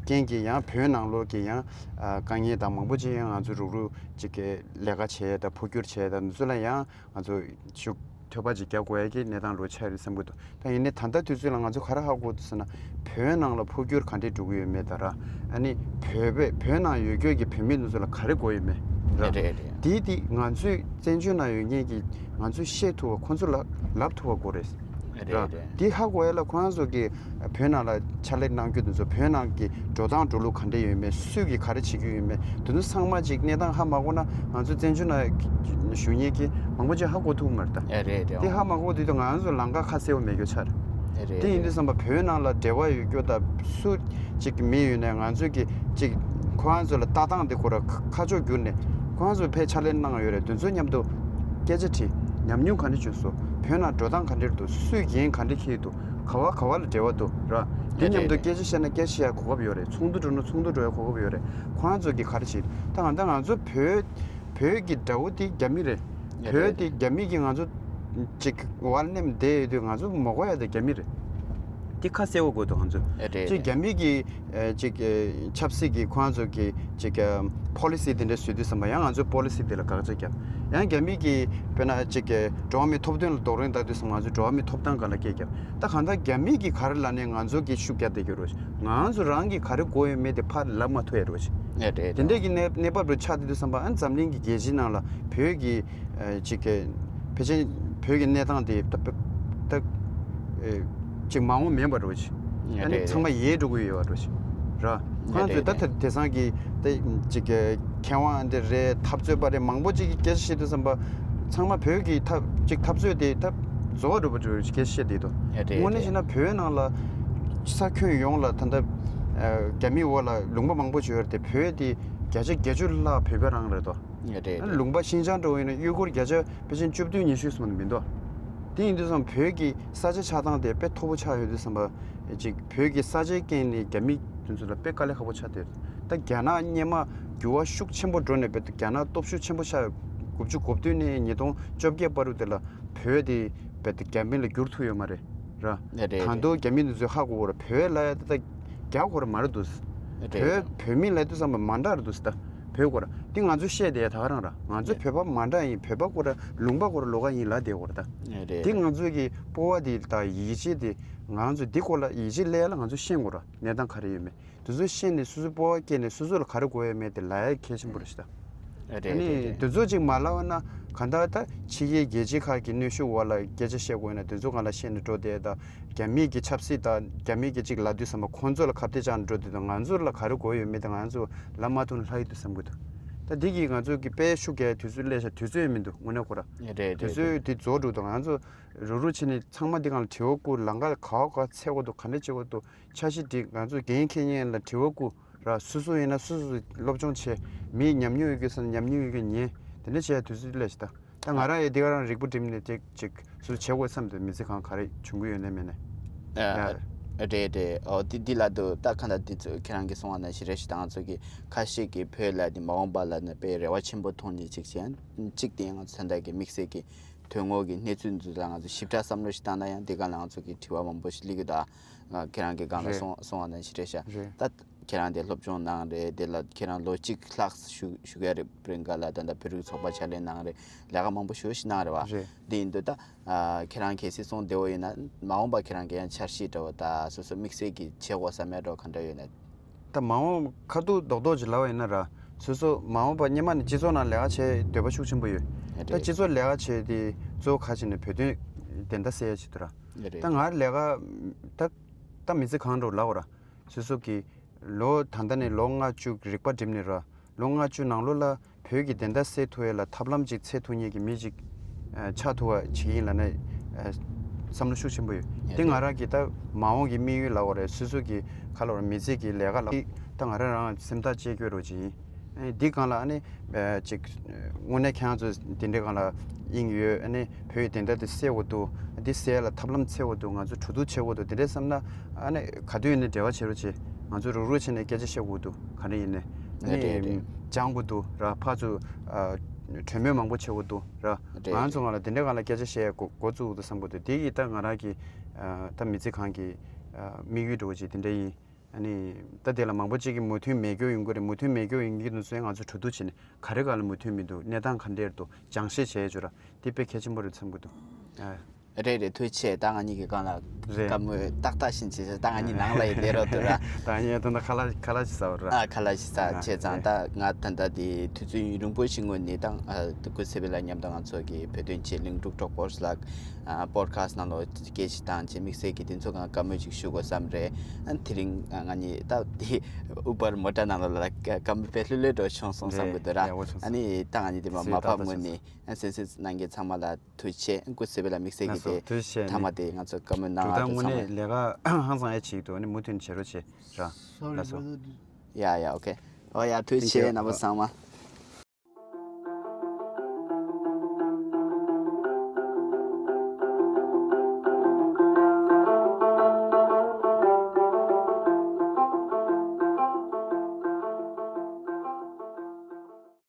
རྐྱེན་གྱིས་ཡང་བོད་ནང་ལོགས་ཀྱི་ཡང་ཨ་དཀའ་ངལ་དང་མང་པོ་ཅིག་ཡང་ང་ཚོ་རུག་རུག་ཅིག་གི་ལས་ཀ་བྱས་དང་འཕོ་འགྱུར་བྱས་དང་འདི་ཚོ་ལ་ཡང་ང་ཚོ་ཤུགས་ཐོད་པ་ཅིག་རྒྱག་དགོས་ཡ་གི་གནས་སྟངས་ལོ་ཆགས་རེད་བསམ་གྱི་འདུག་ད་ཡིན་ནའི་ད་ལྟ་དུས་ཚོད་ལ་ང་ཚོ་ག་རེ་ཧ་གོ་འདུག་ཟེར་ན། བོད་ནང་ལ་འཕོ་འགྱུར་ག་འདྲས་འགྲོ་གི་ཡོད་མེད་དང་ར། ཨ་ནི་བོད་པའི་བོད་ནང་ཡོད་རྒྱུ་གི་བོད་མི་འདི་ཚོ་ལ་ག་རེ་དགོས་ཡོད་མེད་ར། རེད་རེད། དེ་དེ་ང་ཚོས་བཙན་བྱོལ་ནང་ཡོད་མཁན་གྱི་ང་ཚོས་ཤེས་ཐུབ་པ་ཁོང་ཚོ་ལ་ལབ་ཐུབ་པ་དགོས་རེད། རེད་ར། རེད། དེ་ཧ་གོ་ཡ་ལ་ཁོ་རང་ཚོ་གི་བོད་ནང་ལ་ཕྱག་ལས་གནང་རྒྱུ་འདི་ཚོ་བོད་ནང་གི་འགྲོ་སྟངས་འགྲོ་ལུགས་ག་འདྲས་ཡོད་མེད། སུས་ཀྱིས་ག་རེ་བྱེད་ཀྱི་ཡོད་མེད། དེ་ཚོ་ཚང་མ་ཅིག་གནས་སྟངས་ཧ་མ་གོ་ན་ང་ཚོ་བཙན་བྱོལ་ནང་བཞུགས་མཁན་གྱི་མང་པོ་ཅིག་ཧ་གོ་ཐུབ་མ་རེད་ད། ཨེ་རེད་རེད། དེ་ཧ་མ་གོ་དུས་ད་ང་ཚོ་ལམ་ཁ་ཁ་གསལ་པོ་མེད་རྒྱུ་ཆགས་རེད། ཨེ་རེད་དེ་ཡིན་དུས་རེད། ཙམ་པ་བོད་ནང་ལ་འབྲེལ་བ་ཡོད་རྒྱུ་དང་སུ་ཅིག་མི་ཡོད་ནས་ང་ཚོས་ཀྱི་ཅིག་ཁོ་རང་ཚོ་ལ་ལྟ་སྟངས་དེ་ཁོ་ར་ཁ་ཁ་ཕྱོགས་བསྒྱུར་ནས་ཁོ་རང་ཚོ་ཕར་ཕྱག་ལས་གནང་ཡོད་རེད། དེ་ཚོ་མཉམ་དུ་སྐད་ཆ་དྲིས། ཉམས་མྱོང་ག་འདྲ་བྱུང་སོང་། བོད་ནང་འགྲོ་སྟངས་ག་འདྲ་འདུག་སུས་འགན་ག་འདྲ་འཁྱེར་འདུག་ག་བ་ག་བ་ལ་འབྲེལ་བ་འདུག་ར། དེ་མཉམ་དུ་སྐད་ཆ་བཤད་ན་སྐད་ཆ་བཤད་ཡ་གོ་སྐབས་ཡོད་རེད། ཚོགས་འདུ་འགྲོ་ན་ཚོགས་འདུ་འགྲོ་ཡ་གོ་སྐབས་ཡོད་རེད། ཁོ་རང་ཚོ་གིས་ག་རེ་བྱེད། ད་ང་ད་ང་ཚོ་བོད་བོད་ཀྱི་དགྲ་བོ་དེ་རྒྱ་མི་རེད། ཡ་བོད་དེ་རྒྱ་མི་གིས་ང་ཚོ་ཅིག་བར་མནན་བསྡད་ཡོད་དུས་ང་ཚོ་མ་གོ་ཡ་དེ་རྒྱ་མི་རེད། དེ་ཁ་གསལ་པོ་དགོས་འདུག་ང་ཚོ་ཡ་རེད་ཅིག་རེད། རྒྱ་མི་གི་ཨེ་ཅིག་ཨེ་ཆབ་སྲིད་ཀྱི་ཁོ་རང་ཚོ་གི་ཅིག་ཨེ་པོ་ལི་སི་དེ་འདྲ་བཟོས་དུས་ཙམ་པ་ཡང་ང་ཚོའི་པོ་ལི་སི་དེ་ལ་དགག་བྱ་བརྒྱབ། ཡང་རྒྱ་མི་གི་དཔེར་ན་ཅིག་ཨེ་འགྲོ་བ་མིའི་ཐོབ་ཐང་ལ་རྡོག་རོལ་བཏང་དུས་ཙམ་ང་ཚོ་འགྲོ་བ་མིའི་ཐོབ་ཐང་སྒང་ལ་སྐད་བརྒྱབ། ད་གང་ལྟར་རྒྱ་མི་གིས་ག་རེ་ལབ་ནའི་ང་ཚོ་གིས་ཤུགས་རྒྱག་བསྡད་ཀྱི་རེད། ང་ཚོ་རང་གིས་ག་རེ་དགོས་ཡོད་མེད་དེ་ཕར་ལབ་མ་ཐུབ་ཡ་རེད། ཡ་རེད་དེ་འདྲ་རེད། གི་གནས་གནས་བབ་རུ་ཆགས་བསྡད་དུས་ཙམ་པ་ཨ་འཛམ་གླིང་གི་རྒྱལ་སྤྱིའི་ནང་ལ་བོད་ཀྱི་ཨ་ཅིག་གི་ཕལ་ཆེར་བོད་ཀྱི་གནས་སྟངས་དེ་ད་ད་ཨེ་ཅིག་མ་འོངས་མེད་པ་རེད་ཅིག་ཡ་ཨ་ནི་རེད་ཚང་མ་རེད། ཡལ་འགྲོ་གི་ཡོད་པ་རེད་ཅིག་ར། ཡ་ཁོང་ཚོས་རེད་ད་རེད། དེ་དེང་སང་གི་ད་ཅིག་གི་མཁས་དབང་འདི་རེད། འཐབ་རྩོད་པ་རེད། མང་པོ་ཅིག་གིས་སྐད་ཆ་བཤད་དུས་ཙམ་པ་ཚང་མ་བོད་ཀྱི་འཐབ་ཅིག་འཐབ་རྩོད་དེ་ད་རྫོགས་པ་འགྲོ་བ་འགྲོ་སྐད་ཆ་བཤད་བསྡད་འདུག་ཡ་རེད་དངོས་གནས་རེད། བཤད་ན་བོད་ནང་ལ་ས་ཁྱོན་ཡོངས་ལ་ད་ལྟ་ཨ་རྒྱ་མི་འོག་ལ་ལུང་པ་མང་པོ་ཅིག་ཡོད་རེད་དེ་བོད་དེ་བརྒྱ་ཆ་བརྒྱད་ཅུ་ལྷག་བོད་པ་རང་རེད་དོ། རེད་རེད། ལུང་པ་ཤིན་ཅང་འདྲ་བོ་ཡིན་ན་ཡུལ་སྐོར་བརྒྱ་ཆ་ཕལ་ཆེར་བཅུ་བདུན་ཉི་ཤུ་ཙམ་མིན་འདུག་དེ་ཡིན་དུས་ཙམ་བོད་ཀྱི་ས་ཆ་ཆགས་སྟངས་དེ་དཔེ་མཐོ་པོ་ཆགས་ཡོད་དུས་ཙམ་པ་ཅིག་བོད་ཀྱི་ས་ཆའི་རྐྱེན་ནས་རྒྱ་མི་དེ་ཚོ་ལ་དཔེ་དཀའ་ལས་ཁག་པོ་ཆགས་བསྡད་ཡོད། ད་རྒྱ་ནག་སྔོན་མ་འགྱུར་བ་ཤུགས་ཆེན་པོ་འགྲོ་ནས་དཔེ་རྒྱ་ནག་སྟོབས་ཤུགས་ཆེན་པོ་ཆགས་ཡོད། དགུ་བཅུ་གོ་བདུན་ནས་ཉིས་སྟོང་བཅོ་བརྒྱད་བར་དུ་དེ་ལ་བོད་དེ་དཔེ་རྒྱ་མི་ལ་བསྒྱུར་ཐུབ་ཡོད་མ་རེད་ར། རེད་རེད། ད་དུང་རྒྱ་མི་དེ་ཚོས་ཧ་གོ་གོ་ར་བོད་ལ་ཡ་ད་ལྟ་རྒྱ་གོ་ར་མ་རེད་འདུག་རེད། བོད་བོད་མི་ལབ་དུས་ཙམ་པ་མ་འདྲ་རེད་འདུག་ཟེར། ད་བོད་སྐོར་འདི་ང་ཚོས་བཤད་བསྡད་ཡ་ད་ག་རང་ར། ང་ཚོ་རེད། བོད་པ་མ་འདྲ་ཡིན། བོད་པ་སྐོར་ལུང་པ་སྐོར་ལོགས་ཀ་ཡིན་ལབ་བསྡད་ཡོད་རེད་ད། རེད་འདི་རེད། ང་ཚོའི་གི་སྤོབས་པ་འདི་དང་ཡིད་ཆེས་འདི་ང་ཚོས་འདི་སྐོར་ལ་ཡིད་ཆེས་སླེབས་ཡ་ལ་ང་ཚོས་ཤེས་དགོས་ར། གནས་སྟངས་ག་རེ་ཡོད་མེད་དེ་ཚོ་ཤེས་ནས་སོ་སོའི་སྤོབས་པ་སྐྱེས་ནས་སོ་སོ་ལ་ག་རེ་དགོས་ཡོད་མེད་དེ་ལབ་ཡ་གལ་ཆེན་པོ་རེད་ཤག་ད། རེད་ཨ་རེད་ནི་རེད། དེ་ཚོ་ཅིག་མ་ལབ་ན་གང་ལྟར་ད་ཕྱི་རྒྱལ་རྒྱལ་སྤྱི་ཁག་གི་གནོན་ཤུགས་འོག་ལ་སྐད་ཆ་བཤད་དགོས་ན་དེ་ཚོ་སྒང་ལ་བཤད་ནས་འགྲོ་བསྡད་ད། རྒྱ་མིའི་གི་ཆབ་སྲིད་དང་རྒྱ་མིའི་གི་ཅིག་ལབ་དུས་ཙམ་པ་ཁོང་ཚོ་ལ་ཁ་གཏད་བཅག་ནས་འགྲོ་དུས་དང་ང་ཚོ་ལ་ག་རེ་དགོས་ཡོད་མེད་དེ་ང་ཚོ་ལབ་མ་ཐུབ་ན་ལྷག་ཡོད་དུ་བསམ་གི་འདུག་ད་འདི་གིས་ང་ཚོ་གི་དཔེ་ཤུགས་རྒྱག་དུས་ཚོད་སླེབས་ཤག་དུས་ཚོད་ཡང་མི་འདུག་དངོས་གནས་ཁོ་ར། རེད་རེད་དུས་ཚོད་རེད། དེ་རྫོགས་འགྲོ་དང་ང་ཚོ་རུག་རུག་བྱས་ནས་ཚང་མ་འདི་སྒང་ལ་དྲི་བ་བསྐུར། ལམ་ཁ་ག་བ་ཚད་དགོས་འདུག་ག་འདྲ་བྱེད་དགོས་འདུག་འཆར་གཞི་སྒྲིག་ང་ཚོ་འགན་འཁྱེར་མཁན་ལ་དྲི་བ་བསྐུར་ར། སོ་སོ་ཡིན་ན་སོ་སོ་སློབ་སྦྱོང་བྱེད། མིའི་ཉམས་མྱོང་ཡོད་རྒྱུ་ས་ན་ཉམས་མྱོང་ཡོད་རྒྱུ་ཉན། དེ་འདྲ་བྱས་དུས་ཚོད་སླེབས་ཤག་ད། ད་ང་རང་ཡང་འདི་ག་རང་རིག་པ་སྒྲིམ་ནས་ཅིག་ཅིག་སུ་བྱེད་དགོས་བསམ་དུ་མི་ཚེ་གང་ག་རེ་བྱུང་གི་ཡོད་ནའི་མེད་ནའི། ཨ། ཡ། རེད་རེད། ཨོ་འདི་འདི་ལ་དུ་ད་ཁ་ད་འདི་ཚོ་ཁྱེད་རང་གིས་གསུངས་པ་ནང་བཞིན་རེད་ཤག་ད་ང་ཚོ་གི་ཁ་ཤས་ཀྱིས་བོད་ལ་འདི་མ་འོངས་པ་ལ་ནི་དཔེ་རེ་བ་ཆེན་པོ་མཐོང་མཁན་ཅིག་བྱས་ཅིག་དེ་ང་ཚོ་ད་ལྟ་གི་དམིགས་བསལ་གྱི་དོན་དངོས་ཀྱི་གནས་ཚུལ་འདི་ཚོ་ལ་ང་ཚོ་ཞིབ་ཕྲ་བསམ་བློ་ཞིག་བཏང་ན་ཡང་འདི་ག་ལ་ང་ཚོ་གི་དྲི་བ་མང་པོ་ཞིག་སླེབས་ཀྱི་འདུག་ཨ། ཁྱེད་རང་གིས་སྒང་ལ་རེད། གསུངས་གསུངས་པ་ནང་བཞིན་རེད་ཤག་རེད། ད། ཁྱེད་རང་དེ་སློབ་སྦྱོང་གནང་རེད། དེ་ལ་ཁྱེད་རང་ལོ་གཅིག་ལྷག་བཞུགས་བཞུགས་ཡ་རེད། བར་འགའ་ལ་ད་ལྟ་བོད་རིགས་ཚོགས་པ་ཕྱག་ལས་གནང་རེད། ལས་ཀ་མང་པོ་ཞེ་པོ་ཞིག་གནང་རེད་བ། རེད། དེ་ཡིན་དུས་ད་ཨ་ཁྱེད་རང་གལ་སྲིད་གསུང་བདེ་བོ་ཡིན་ན་མ་འོངས་པ་ཁྱེད་རང་གི་ཡང་འཆར་གཞི་འདྲ་བོ་ད་སོ་སོ་དམིགས་བསལ་གྱི་བྱེད་དགོས་བསམ་ཡ་འདྲ་བོ་ག་འདྲ་ཡོད་ན། ད་མ་འོངས་ཁ་ཐུག་རྡོག་རྡོག་ཅིག་ལབ་པ་ཡིན་ན་ར། སོ་སོ་མ་འོངས་པ་སྔོན་མ་ནས་སྤྱི་ཚོགས་ནང་ལས་ཀ་བྱེད་འདོད་པ་ཤུགས་ཆེན་པོ་ཡོད། རེད། ད་སྤྱི་ཚོགས་ལས་ཀ་བྱེད་དེ་གཙོ་བོ་ག་བྱས་ནས་བོད་དོན་བདེན་མཐའ་གསལ་ཡ་ཆེད་དུ་ར། རེད། ད་ང་ལས་ཀ་ད་ད་མི་ཚེ་གང་འགྲོ་ལབ་པ་ར། སོ་སོ་གི་ལོ་ད་ལྟ་ནས་ལོ་ལྔ་བཅུ་རིག་པ་སྒྲིམ་ནས་ར། ལོ་ལྔ་བཅུ་ནང་ལོགས་ལ་བོད་ཀྱི་བདེན་མཐའ་གསལ་ཐུབ་ཡས་ལ་ཐབས་ལམ་ཅིག་འཚོལ་ཐུབ་མཁན་གྱི་མི་ཅིག་ ཆགས་ཐུབ་པ་བྱེད་ཀྱི་ཡིན་ལབ་ནས་བསམ་བློ་ཤུགས་ཆེན་པོ་ཡོད། དེ་ང་རང་གི་ད་མ་འོངས་ཀྱི་དམིགས་ཡུལ་ལབ་དགོས་རེད། སོ་སོ་གི་ག་ལབ་རེད། མི་ཚེ་གི་ལས་ཀ་ལ་ད་ང་རང་རང་སེམས་ཐག་བཅད་སྐྱོ་རོགས་བྱེད་ཡིན། ཨ་ནི་འདི་སྒང་ལ་ཨ་ནི་ཅིག་དངོས་གནས་ཁྱེད་རང་ཚོ་དེ་འདྲའི་སྒང་ལ་དབྱིངས་ཡོད། ཨ་ནི་བོད་ཡིག་དེ་འདྲ་དེ་གསལ་བོ་འདུག་འདི་གསལ་ལ་ཐབས་ལམ་གསལ་བོ་འདུག་ང་ཚོ་གྲོས་བསྡུར་བྱེད་དགོས་འདུག་དེ་འདྲའི་བསམ་ན་ཨ་ནི་ག་དུས་ཡིན་ནའི་འབྲེལ་བ་བྱེད་རོགས་བྱེད། ང་ཚོ་རུག་རུག་བྱས་ནས་སྐད་ཆ་བཤད་དགོས་འདུག་ག་རེ་ཡིན་ནའི་ཨ་རེད་རེད་ནི་རེད། སྦྱང་དགོས་འདུག་ར། ཕར་ཚུར་གྲོས་མོལ་མང་པོ་བྱེད་དགོས་འདུག་ར། རེད་ང་རེད། ཚོ་སྒང་ལ་དེ་འདྲའི་སྒང་ལ་སྐད་ཆ་བཤད་འགོ་འགོ་བཙུགས་འདུག་བསམ་གྱི་འདུག་དེ་གིས་ད་ང་རང་གི་ད་མི་ཚེ་གང་གི་དམིགས་ཡུལ་འདྲ་བོ་ཅིག་དེ་འདྲ་ཡིན། ཨ་ནི་ད་དེ་ལ་མང་པོ་ཅིག་གིས་མོས་མཐུན་མེད་སྐྱོ་ཡོང་གི་རེད། མོས་མཐུན་མེད་སྐྱོ་ཡོང་གི་འདུག་ཟེར་ང་ཚོ་གྲོས་བསྡུར་བྱས་ནས་ག་རེ་ག་ལ་མོས་མཐུན་མི་འདུག་གནས་སྟངས་ག་འདྲས་འདུག་སྦྱང་བཤད་བྱས་ཡོད་ར། དེ་དཔེ་གལ་ཆེན་པོ་རེད་བསམ་གྱི་འདུག་ཨ། རེད་རེད། ཐུགས་རྗེ་ཆེ། ད་ང་གཉིས་ཀྱི་སྒང་ལ་རེད། བཀའ་མོལ་ཏག་ཏག་བཞིན་བྱས་ཤག་ད་ང་གཉིས་ནང་ལ་ཡི་ལས་རོགས་འདུག་ར། ད་ངས་ད་ལྟ་ཁ་ལག་ཁ་ལག་ཞིག་ཟ་བ་ར། ཨ་ཁ་ལག་ཞིག་ཟ་ཨ་བྱས་ཙང་རེད། ད་ང་ད་ལྟ་དེ་དུས་ཚོད་རིང་པོ་ཞིག་སྔོན་ནས་ད་ཨ་སྐུ་ཚེ་བི་ལ་མཉམ་དུ་ང་ཚོ་གི་བོད་དོན་ཆེད་གླིང་འབྲུག་གྲོགས་པོ་ལགས་ཨ་པོ་ཌི་ཁ་སི་ནང་ལོགས་སྐད་ཆ་བཏང་བྱས་དམིགས་བསལ་གྱི་དེ་ཚོ་གང་བཀའ་མོལ་ཅིག་ཞུ་དགོས་བསམ་རེད། ཨ་དེ་རིང་ང་གཉིས་ད་དེ་ཨུ་བར་མོ་ཊ་ནང་ལ་ལ་བཀའ་མོལ་དཔེ་ལྷོད་ལྷོད་འདྲ་བྱུང་སོང་བསམ་གྱི་འདུག་ར། རེད་ཡག་པོ་བྱུང་ཨ་སོང་། ནི་ད་ང་གཉིས་དེ་མ་སུས་མ་ཏག་ཕབ་ཏག་ངོས་བྱུང་ནས་སོང་། ཨ་གསན་གཟིགས་གནང་མཁན་ཚང་མ་ལ་ཐུགས་རྗེ་ཆེ། སྐུ་ཚེ་བི་ལ་དམིགས་བསལ་གྱི་ལགས་སོ་དེ་ཐུགས་རྗེ་ཆེ་ནས། མཐའ་མ་དེ་ང་ཚོ་བཀའ་མོལ་གནང་ཡག་དེ་ཚང་མ། འགྲོ་སྟངས་དངོས་གནས་ལས་ཀ་ཧང་སང་ཡ་ཅིག་འདུག་ཨ་ནི་མུ་མཐུད་བྱེད་རོགས་བྱེད་ར། ལགས་སོ། ཡ་ཡ་ཨོ་ཁེ། ཨོ་ཡ་ཐུགས་རྗེ་ཆེ་རྣམ་པ་ཚང་མ།